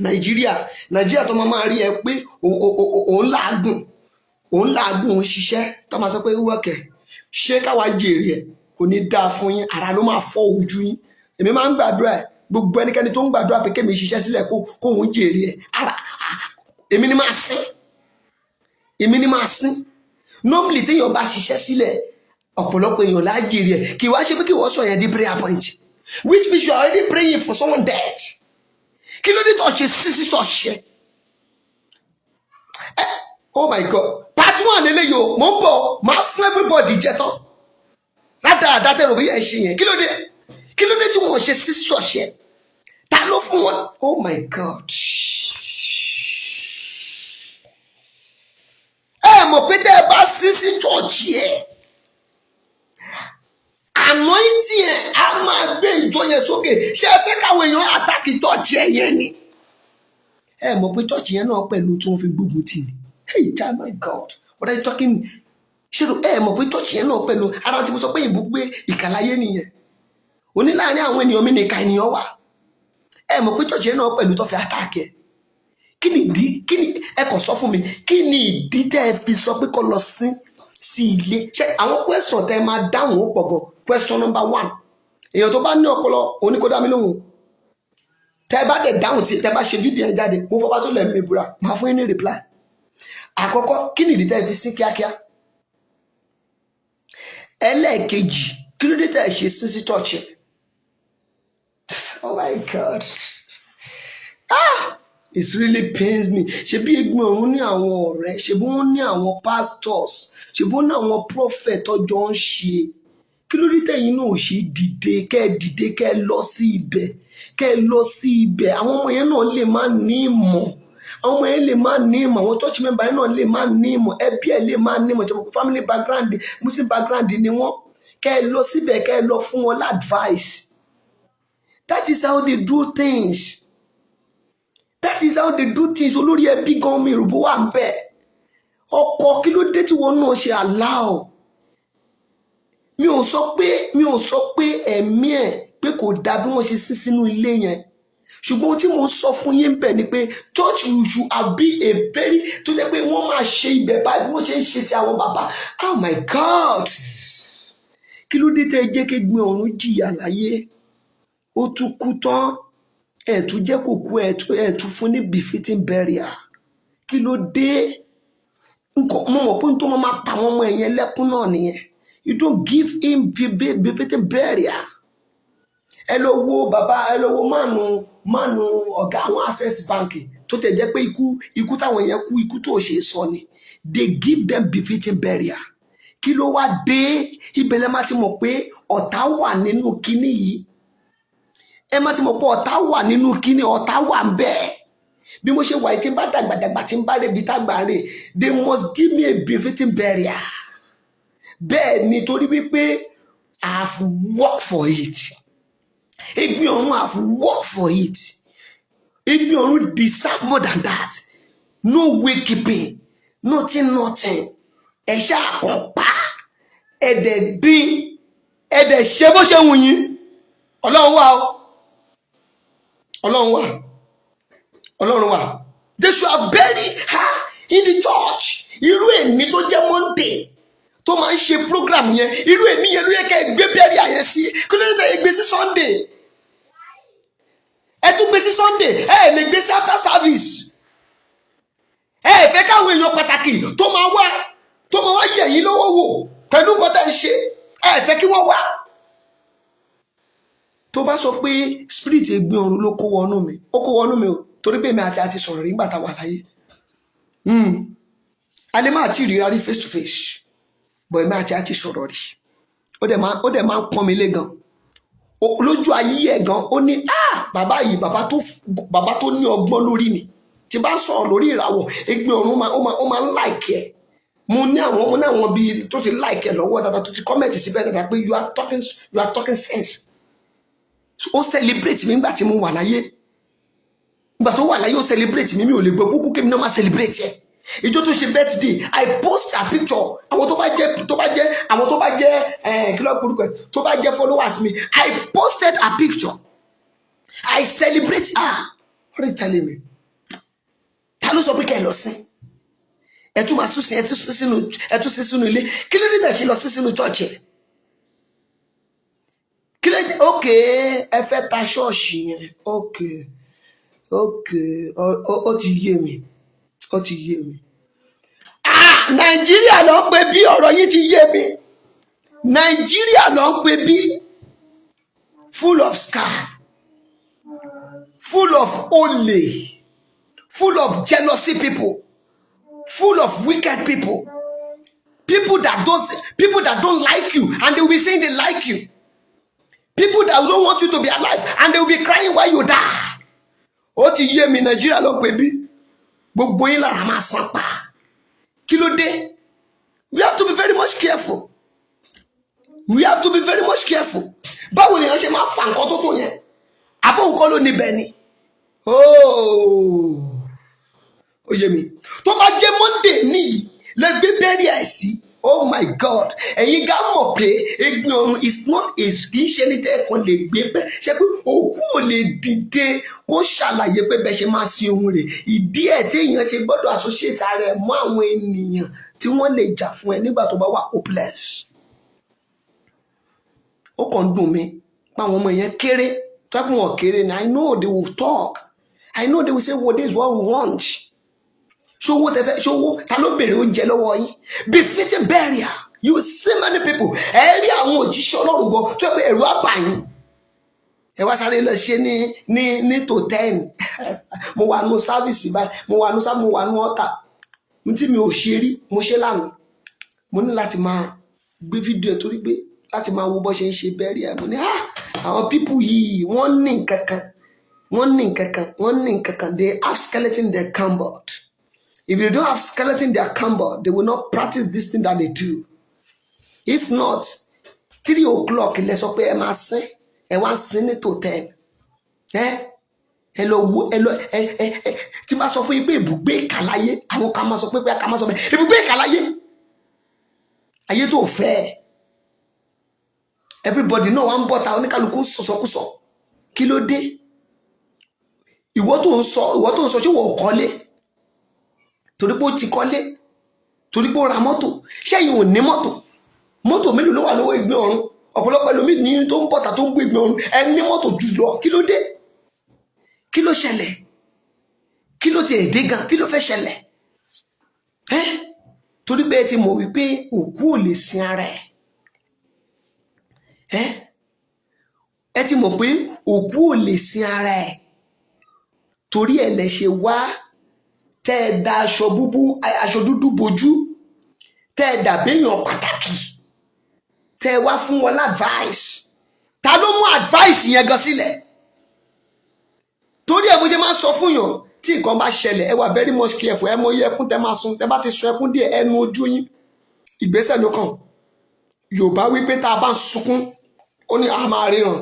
A: Nàìjíríà tó máa rí ẹ pé òun làágùn, òun làágùn, òun ṣiṣẹ́, tó máa sọ pé wọ́kẹ̀ ṣé káwa jèrè ẹ̀, kò ní dáa fún yín. Ara ló máa fọ́ ojú yín. Èmi máa ń gbàdúrà ẹ̀. Gbogbo ẹnikẹ́ni tó ń gbàdúrà pé kémi ṣiṣẹ́ sílẹ̀ kó kóun jèrè ẹ̀, ara èmi ni máa sín, èmi ni máa sín. Normally, téèyàn bá ṣiṣẹ́ sílẹ̀, ọ̀pọ̀lọpọ̀ èèyàn lá jèrè ẹ̀. Kì í wá ṣe pé kí wọ́n sọ yẹn di prayer point, which means you are already praying for someone dead. Kí ló dé tó ṣe sí sí ṣọ́ọ̀ṣì ẹ̀? Oh my God, part one lélẹ́yìí o. Mò ń bọ̀, máa fún everybody jẹ tán ládàáda. Tẹ̀rọ bí ẹ ṣe yẹn, kí ló dé? Kí ló dé tí wọ́n ṣe sí ṣọ́ọ̀ṣì ẹ̀? Ta ló fún wọn? Oh my God, ẹ mọ̀ pé tẹ́ ẹ bá sí sí ṣọ́ọ̀ṣì ẹ̀, anointing ẹ̀ á máa gbé ìjọ yẹn sókè. Ṣé ẹ fẹ́ káwọn èèyàn attack church ẹ̀ yẹn ni? Ẹ mọ̀ pé church yẹn náà pẹ̀lú tí wọ́n fi gbógun tì ní. Hey, child, my God, what are you talking? Ṣé ẹ mọ̀ pé church yẹn náà pẹ̀lú ara tí mo sọ pé ìbú gbé ìkàláyé nìyẹn oní láàrin àwọn ènìyàn mi ní ìka ènìyàn wà. Ẹ mọ̀ pé church yẹn náà pẹ̀lú tó fi attack ẹ̀. Kí ni ìdí? Kí ni ẹ kàn sọ fún mi? Kí ni ìdí tẹ́ ẹ fi sọ pé kó lọ sí sí ilé? Ṣé àwọn question tẹ́ ẹ máa dáhùn ó pọ̀ gan. Question number one, èèyàn tó bá ní ọpọlọ òun ni kó dá mi lóhùn. Tẹ́ ẹ bá dẹ̀ dáhùn, tí tẹ́ bá ṣe fídíò yẹn jáde, mo fọba tó lẹ̀ mí búra, máa fún yín ní reply. Àkọ́kọ́, kí ni ìdí tẹ́ ẹ fi sí kíákíá? Ẹlẹ́ẹ̀kejì, kí ló dé tẹ́ ẹ ṣe sí sí church ẹ̀? Oh my God, ah, it really pains me. Ṣebí Egbin Ọ̀run ní àwọn ọ̀rẹ́, ṣebí wọ́n ní àwọn pastors, ṣebí wọ́n ní àwọn prophet tọ́jọ́ ń ṣe. Kí ló dé tẹ̀yin náà ò ṣe dìde? Kẹ́ ẹ dìde, kẹ́ ẹ lọ sí ibẹ̀, kẹ́ ẹ lọ sí ibẹ̀. Àwọn ọmọ yẹn náà lè má ní ìmọ̀, àwọn ọmọ yẹn lè má ní ìmọ̀, àwọn church member yẹn náà lè má ní ìmọ̀, ẹbí ẹ̀ lè má ní ìmọ̀. Ṣe family background, Muslim background ni wọ́n. Kẹ́ ẹ lọ síbẹ̀, kẹ́ ẹ lọ fún wọn advice. That is how they do things, that is how they do things. Olórí ẹbí gan mi ìrùbó wà ń bẹ̀. Ọkọ, kí ló dé tí wọn náà ṣe allow? Mi ò sọ pé ẹ̀mí ẹ̀ pé kò dáa bí wọ́n ṣe sí sínú ilé yẹn, ṣùgbọ́n ohun tí mo sọ fún yín bẹ̀ ni pé church, you should have been a very tó jẹ́ pé wọ́n máa ṣe ibẹ̀ báyìí bí wọ́n ṣe ń ṣe ti àwọn bàbá. Oh my God, kí ló dé tẹ́ ẹ jẹ́ kí Egbin Ọ̀run jìyà láyé? Ó tún kú tán, ẹ̀ tún jẹ́ kó kú, ẹ̀ tún fún ní befitting burial. Kí ló dé? Nǹkan mo mọ̀ pé n tó máa pa àwọn ọmọ ẹ̀yẹn lẹ́kún náà nìyẹn. You don't give him befitting burial. Ẹ lọ wo bàbá, ẹ lọ wo mánu ọ̀gá àwọn Access Bank tó tẹ̀ jẹ́ pé ikú táwọn yẹn kú, ikú tó ṣe é sọ ni. They give them befitting burial. Kí ló wá dé? Ibẹ̀ lẹ má ti mọ̀ pé ọ̀tá wà nínú kinní yìí. Ẹ má ti mọ̀ pé ọ̀tá wà nínú kinní, ọ̀tá wà ń bẹ́ẹ̀. Bí mo ṣe wà yìí, tí n bá dàgbàdàgbà, tí n bá rebi tágbà rè, they must give me a befitting burial. Bẹ́ẹ̀ ni, torí wípé I have worked for it. Egbin Ọ̀run have worked for it. Egbin Ọ̀run deserve more than that. No way keeping, nothing, nothing. Ẹ ṣáà kàn pa, ẹ̀dẹ̀ dín, ẹ̀dẹ̀ ṣe bó ṣe wù yín. Ọlọ́run wà o, Ọlọ́run wà, Ọlọ́run wà. They should have buried her in the church. Irú èní tó jẹ́ Monday tó máa ń ṣe program yẹn, irú èní yẹn ló yẹ kẹ́ ẹ gbé burial yẹn sí. Kí ló dé tẹ́ ẹ gbé sí Sunday? Ẹ tún gbé sí Sunday, ẹ lè gbé sí after service. Ẹ fẹ́ káwọn èèyàn pàtàkì tó máa wá yẹ̀ yín lọ́wọ́ wò pẹ̀lú nǹkan tẹ́ ń ṣe, ẹ fẹ́ kí wọ́n wá. Tó bá sọ pé spirit Ẹ̀gbin Ọ̀run ló kó wọnú mi, ó kó wọnú mi o, torí pé èmi àti sọ̀rọ̀ rí nígbà tá a wà láyé. A lè má ti ríra rí face to face, but èmi àti sọ̀rọ̀ rí. Ó dẹ̀ máa ń pọ́n mi lé gan lójú ayé ẹ̀ gan. Ó ní, "Ah, bàbá yìí, bàbá tó ní ọgbọ́n lórí ni." Tí bá sọ̀rọ̀ lórí ìràwọ̀, Ẹ̀gbin Ọ̀run ó máa ń like ẹ̀. Mo ní àwọn bíi tó ti like ẹ̀ lọ́wọ́ dáadáa, tó ti comment síbẹ̀ dáadáa pé you are talking sense. Ó celebrate mi nígbà tí mo wà láyé. Nígbà tó wà láyé, ó celebrate mi. Mi ò lè gbọ́ kúkú kémi náà má celebrate ẹ̀. Ìjọ tó ṣe birthday, I post a picture. Àwọn tó bá jẹ́ àwọn tó bá jẹ́ ẹ̀ kí ló porúkọ ẹ̀, tó bá jẹ́ followers mi, I posted a picture. I celebrate her. What are you telling me? Ta ló sọ pé kẹ́ ẹ lọ sí? Ẹ tún máa tún sí, ẹ tún sí sínú ilé. Kí ló dé tẹ̀ ṣe lọ sí sínú church ẹ? Kí ló dé? Ok, ẹ fẹ́ ta ṣọ́ọ̀ṣì yẹn. Ok, ó ti yé mi, ó ti yé mi. Ah, Nàìjíríà ló ń pè bí. Ọ̀rọ̀ yìí ti yé mi. Nàìjíríà ló ń pè bí, full of scam, full of olè, full of jealousy people, full of wicked people, people that don't like you and they will be saying they like you, people that don't want you to be alive and they will be crying while you die. Ó ti yé mi. Nàìjíríà ló pè bí. Gbogbo yín lára máa san pa. Kí ló dé? We have to be very much careful. We have to be very much careful. Báwo ni èèyàn ṣe máa fa nǹkan tó tó yẹn? Àbó nǹkan ló níbẹ̀ ni. Oh, ó yé mi. Tó bá jẹ́ Monday níyì lè gbé burial ẹ̀ sí, oh my God, ẹ̀yin gá mọ̀ pé Ẹ̀gbin Ọ̀run is not a, kì í ṣe ní tẹ́ẹ̀kan lè gbé bẹ́ẹ̀ ṣe pé òkú ò lè dìde kó ṣàlàyé pé bẹ́ẹ̀ ṣe máa sin ohun rẹ̀. Ìdí ẹ̀ tí èèyàn ṣe gbọ́dọ̀ associate ara ẹ̀ mọ́ àwọn ènìyàn tí wọ́n lè jà fún ẹ nígbà tó bá wà hopeless. Ó kàn ń dùn mí pé àwọn ọmọ yẹn kéré. Tó yẹ kó wọn kéré ni, I know they will talk. I know they will say, "Well, this is what we want." Ṣówó tẹfẹ ṣówó? Ta ló béèrè oúnjẹ lọ́wọ́ yín? Befitting burial. You see many people, ẹ rí àwọn òjíṣẹ́ Ọlọ́run gan tó yẹ pé ẹ̀rù á bà yín. Ẹ wá sáré lọ ṣe ní tó 10. Mo wà nù service báyìí, mo wà nù sáà, mo wà nù ọ̀tà n tí mi ò ṣe rí, mo ṣe lánàá. Mo ní láti máa gbé fídíò ẹ̀ torí pé láti máa wo bó ṣe ń ṣe burial. Mo ní, ah, àwọn people yìí, wọ́n ní nǹkan kan, wọ́n ní nǹkan kan, wọ́n ní nǹkan kan. They have skeleton in their cupboard. If they don't have skeleton in their cupboard, they will not practice this thing that they do. If not, 3 o'clock lẹ sọ pé ẹ máa sín, ẹ wá ń sin ní tó 10. Ẹ lọ wo, ẹ lọ ẹ ẹ ẹ tí bá sọ fún yín pé ibùgbé ìkàláyé, àwọn kan máa sọ pé ká máa sọ pé ibùgbé ìkàláyé, ayé tó fẹ́. Everybody náà wá ń bọ́ta, oníkálukú ń sọ̀sọ̀kúsọ. Kí ló dé? Ìwọ tó ń sọ, ṣé wọ́n kọ́lé? Torí pé ó ti kọ́lé, torí pé ó ra mọ́tò, ṣẹ́yìn ò ní mọ́tò? Mọ́tò mélòó ló wà lọ́wọ́ Ẹ̀gbin Ọ̀run? Ọ̀pọ̀lọpọ̀ ẹlòmíì ní tó ń bọ̀tà tó ń gbé Ẹ̀gbin Ọ̀run. Ẹ ní mọ́tò jù lọ. Kí ló dé? Kí ló ṣẹlẹ̀? Kí ló ti dé gan? Kí ló fẹ́ ṣẹlẹ̀ ẹ́? Torí pé ẹ ti mọ̀ wípé òkú ò lè sin ara ẹ̀. Ẹ ti mọ̀ pé òkú ò lè sin ara ẹ̀, torí ẹ̀ lẹ ṣe wá tẹ́ ẹ da aṣọ búbú, aṣọ dúdú bojú, tẹ́ ẹ dàbéèyàn pàtàkì, tẹ́ ẹ wá fún wọn advice. Ta ló mú advice yẹn gan sílẹ̀? Torí ẹ mo ṣe máa ń sọ fún yàn, tí nǹkan bá ṣẹlẹ̀, ẹ wà very much careful. Ẹ mọ iye ẹkún tẹ́ máa sun. Tẹ́ bá ti sun ẹkún díẹ̀, ẹnu ojú yín, ìgbésẹ̀ ló kàn. Yorùbá wípé tá a bá ń sunkún, ó ní a máa ríran.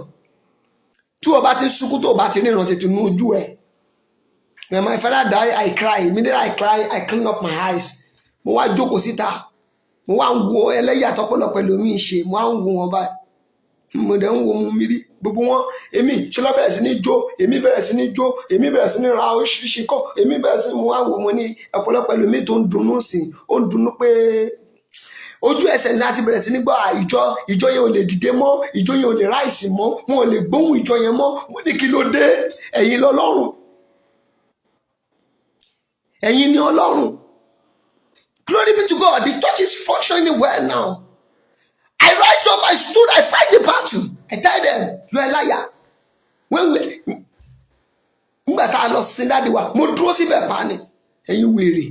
A: Tí o bá ti ń sunkún, tó o bá ti ríran, tètè nu ojú ẹ. When my father die, I cry. Immediately I cry, I clean up my eyes. Mo wá jókòó síta, mo wá ń wo ẹlẹ́yà tọ́pọ̀lọpọ̀ ẹlòmíì ṣe. Mo wá ń wo wọn báyìí, mo dẹ̀ ń wo mu mi rí gbogbo wọn. Èmi ṣe lọ bẹ̀rẹ̀ sí ní jó, èmi bẹ̀rẹ̀ sí ní jó, èmi bẹ̀rẹ̀ sí ní ra oríṣiríṣi kọ́, èmi bẹ̀rẹ̀ sí. Mo wá wò mo ní ọ̀pọ̀lọpọ̀ ẹlòmíì tó ń dunnú sí, ó ń dunnú pé ojú ẹsẹ̀ ní láti bẹ̀rẹ̀ sí ní gbọ́ ìjọ yẹn ò lè dìde mọ́, ìjọ yẹn ò lè rise mọ́, wọn ò lè gbóhùn ìjọ yẹn mọ́. Mo ní kí ló dé? Ẹ̀yin lọ́lọ́run, ẹ̀yin ni Ọlọ́run. Glory be to God, the church is functioning well now. I rise up, I stood, I fight the battle. I tell them, "You are a liar." When we, nígbà tá a lọ sin daddy wa, mo dúró síbẹ̀ pa ni. Ẹ̀yin wèrè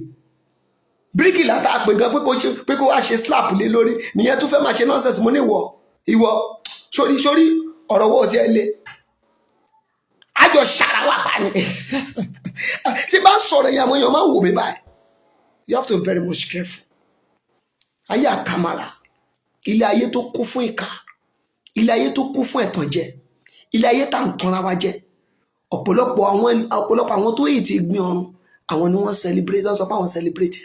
A: bíríkìlà tá a pè gan pé kó ṣe, pé kó wá ṣe slab lé lórí nìyẹn, tún fẹ́ máa ṣe nonsense. Mo ní ìwọ, ìwọ sórí sórí ọ̀rọ̀ wo ti ẹ lé àjọ ṣara wa pa ni. Tí bá ń sọ̀rọ̀ yẹn, àwọn èèyàn máa ń wò mí báyìí. You have to be very much careful. Ayé àkàmàrà, ilé ayé tó kún fún ìkà, ilé ayé tó kún fún ẹ̀tànjẹ, ilé ayé tá à ń tanra wa jẹ. Ọ̀pọ̀lọpọ̀ àwọn tó yìí ti gbin ọ̀run, àwọn ni wọ́n celebrate, wọ́n sọ pé àwọn celebrate.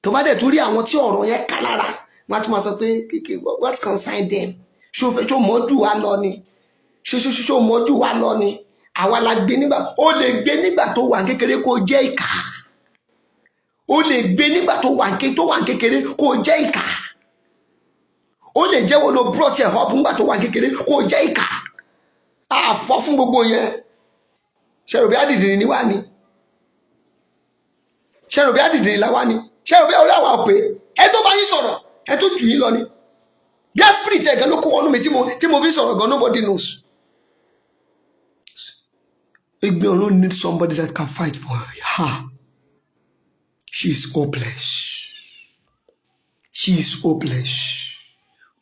A: Tó bá dẹ̀ tún rí àwọn tí ọ̀rọ̀ yẹn ká lára, wọ́n á tún máa sọ pé, "Kíkì, what concern them? Ṣó fẹ́ ṣó mọ́jú wa lọ ni? Ṣó ṣó ṣó mọ́jú wa lọ ni? Àwa la gbé nígbà." Ó lè gbé nígbà tó wà kékeré kó jẹ́ ìkà. Ó lè gbé nígbà tó wà kékeré kó jẹ́ ìkà. Ó lè jẹ́ wo ló brought ẹ̀ up nígbà tó wà kékeré kó jẹ́ ìkà. Àfọ́ fún gbogbo yẹn. Ṣẹ̀rò bí àdìdìrín ni wá ni? Ṣẹ̀rò bí àdìdìrín la wá ni? Ṣẹ̀rò bí orí àwa ò pé? Ẹ tó bá yín sọ̀rọ̀, ẹ tó jù yín lọ ni. Bí spirit ẹ̀ gan ló kó wọnú mi tí mo fi sọ̀rọ̀ gan, nobody knows. Egbin Ọ̀run need somebody that can fight for her. She is hopeless. She is hopeless.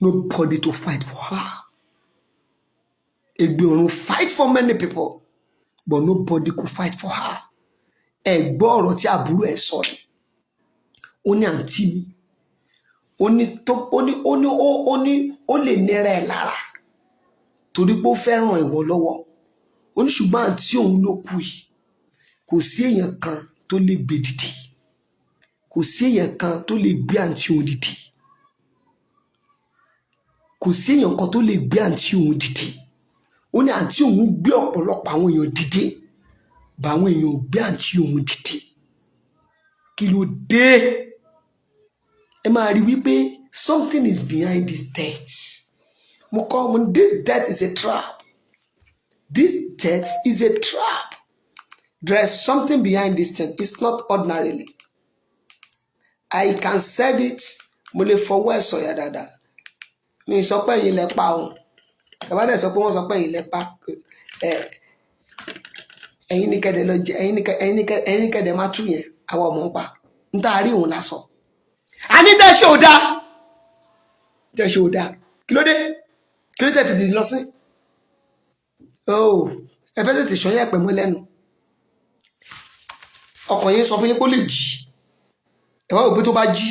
A: Nobody to fight for her. Egbin Ọ̀run fight for many people, but nobody could fight for her. Ẹ gbọ́ ọ̀rọ̀ tí àbúrò ẹ̀ sọ ni. Ó ní àǹtí mi, ó ní tó ó ní ó lè nira ẹ̀ lára torí pé ó fẹ́ ràn ìwọ lọ́wọ́. Ó ní ṣùgbọ́n àǹtí òun ló kù yìí, kò sí èèyàn kan tó lè gbé dìde, kò sí èèyàn kan tó lè gbé àǹtí òun dìde, kò sí èèyàn kan tó lè gbé àǹtí òun dìde. Ó ní àǹtí òun gbé ọ̀pọ̀lọpọ̀ àwọn èèyàn dìde, bá àwọn èèyàn ò gbé àǹtí òun dìde. Kí ló dé? Ẹ máa rí wípé something is behind this death. Mo kọ́ mo ní this death is a trap. This death is a trap. There is something behind this thing. It's not ordinarily. I can said it. Mo lè fọwọ́ ẹ̀ sọ̀yà dáadáa. Mi sọ pé ẹ̀yin lẹ pa o. Ẹ bá dẹ̀ sọ pé wọ́n sọ pé ẹ̀yin lẹ pa ẹ, ẹ̀yin ní kẹ́dẹ̀ lọ jẹ, ẹ̀yin ní kẹ́dẹ̀ má tú yẹn. Àwa ọmọ ń pa n tá a rí òun la sọ. Àní tẹ́ ṣe ò dáa, tẹ́ ṣe ò dáa. Kí ló dé? Kí ló tẹ́ fi tètè lọ sí? Oh, ẹ fẹ́ tètè ṣọyẹ́ ẹ̀pẹ̀ mọ́ lẹ́nu. Ọkàn yín sọ fún yín pé ó lè jí. Ẹ wá wò pé tó bá jí,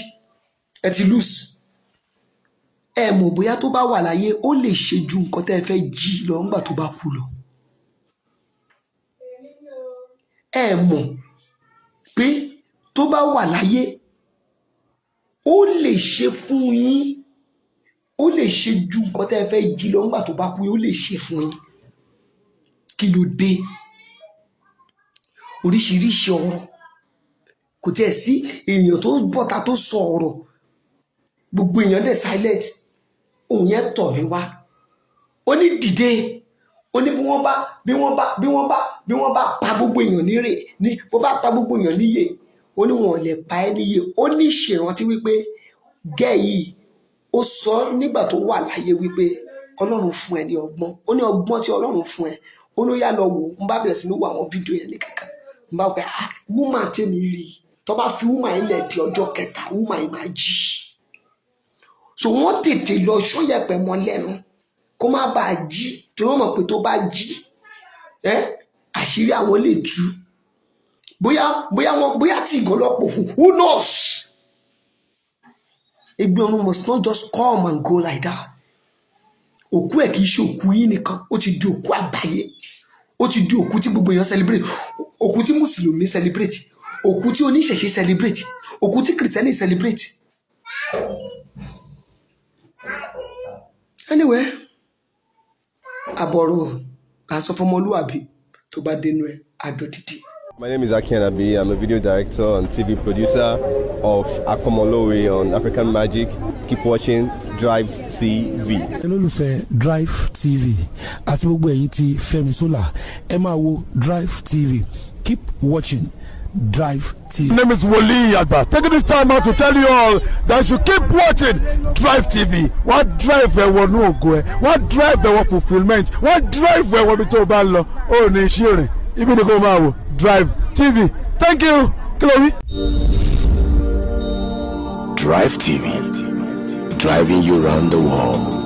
A: ẹ ti lose. Ẹ mọ̀ bóyá tó bá wà láyé, ó lè ṣe ju nǹkan tẹ́ ẹ fẹ́ jí lọ nígbà tó bá kú lọ. Ẹ mọ̀ pé tó bá wà láyé, ó lè ṣe fún yín, ó lè ṣe ju nǹkan tẹ́ ẹ fẹ́ jí lọ nígbà tó bá kú, ó lè ṣe fún yín. Kí ló dé? Oríṣiríṣi ọ̀rọ̀. Kò tiẹ̀ sí èèyàn tó bọ́ta tó sọ ọ̀rọ̀, gbogbo èèyàn dẹ̀ silent. Òun yẹn tọ̀ mí wá, ó ní dìde, ó ní bí wọ́n bá pa gbogbo èèyàn nírè ní bó bá pa gbogbo èèyàn níyè, ó ní wọn ò lè pa ẹ́ níyè. Ó ní ṣèrántí wípé gẹ́ yìí, ó sọ nígbà tó wà láyé wípé Ọlọ́run fún ẹ ní ọgbọ́n. Ó ní ọgbọ́n tí Ọlọ́run fún ẹ, ó ní ó yá lọ wò ó. Ń bá bẹ̀rẹ̀ sí ní wo àwọn fídíò yẹn ní kankan, ń bá wò pé, ah, woman tèmi rí i, tó bá fi woman yìí lẹ̀ di ọjọ́ kẹta, woman yìí máa jí. So wọ́n tètè lọ sọ́yẹ̀pẹ̀ mọ́ lẹ́nu kó má bàa jí, tí wọ́n mọ̀ pé tó bá jí ẹ́, àṣírí àwọn lè tú. Bóyá wọn, bóyá tí ìgànlọ́pọ̀ fún, who knows? Ẹ̀gbin Ọ̀run must not just come and go like that. Òkú ẹ̀ kì í ṣe òkú yín nìkan, ó ti di òkú àgbáyé, ó ti di òkú tí gbogbo èèyàn celebrate, òkú tí mùsùlùmí celebrate, òkú tí oníṣẹ̀ṣe celebrate, òkú tí kìrìsìtẹ́nì celebrate. Anyway, àbọ̀rọ̀ là ń sọ fọmọlúwàbí, tó bá dénú ẹ̀ àdó dídì.
B: My name is Aki Anabi. I'm a video director and TV producer of Akomolowe on African Magic. Keep watching Drive TV.
C: Olólùfẹ́ Drive TV àti gbogbo ẹ̀yin tí Fẹ́mi Sola, ẹ máa wo Drive TV. Keep watching. Drive TV.
D: My name is Wole Agba. Taking this time out to tell you all that you keep watching Drive TV. Wọ́n drive ẹ wọnú ògo ẹ, wọ́n drive ẹ wọ fulfilment, wọ́n drive ẹ wọ ibi tó o bá lọ, ó ní iṣẹ́ rìn, ibi ni kò máa wò Drive TV. Thank you. Kí ló wí?
E: Drive TV, driving you round the world.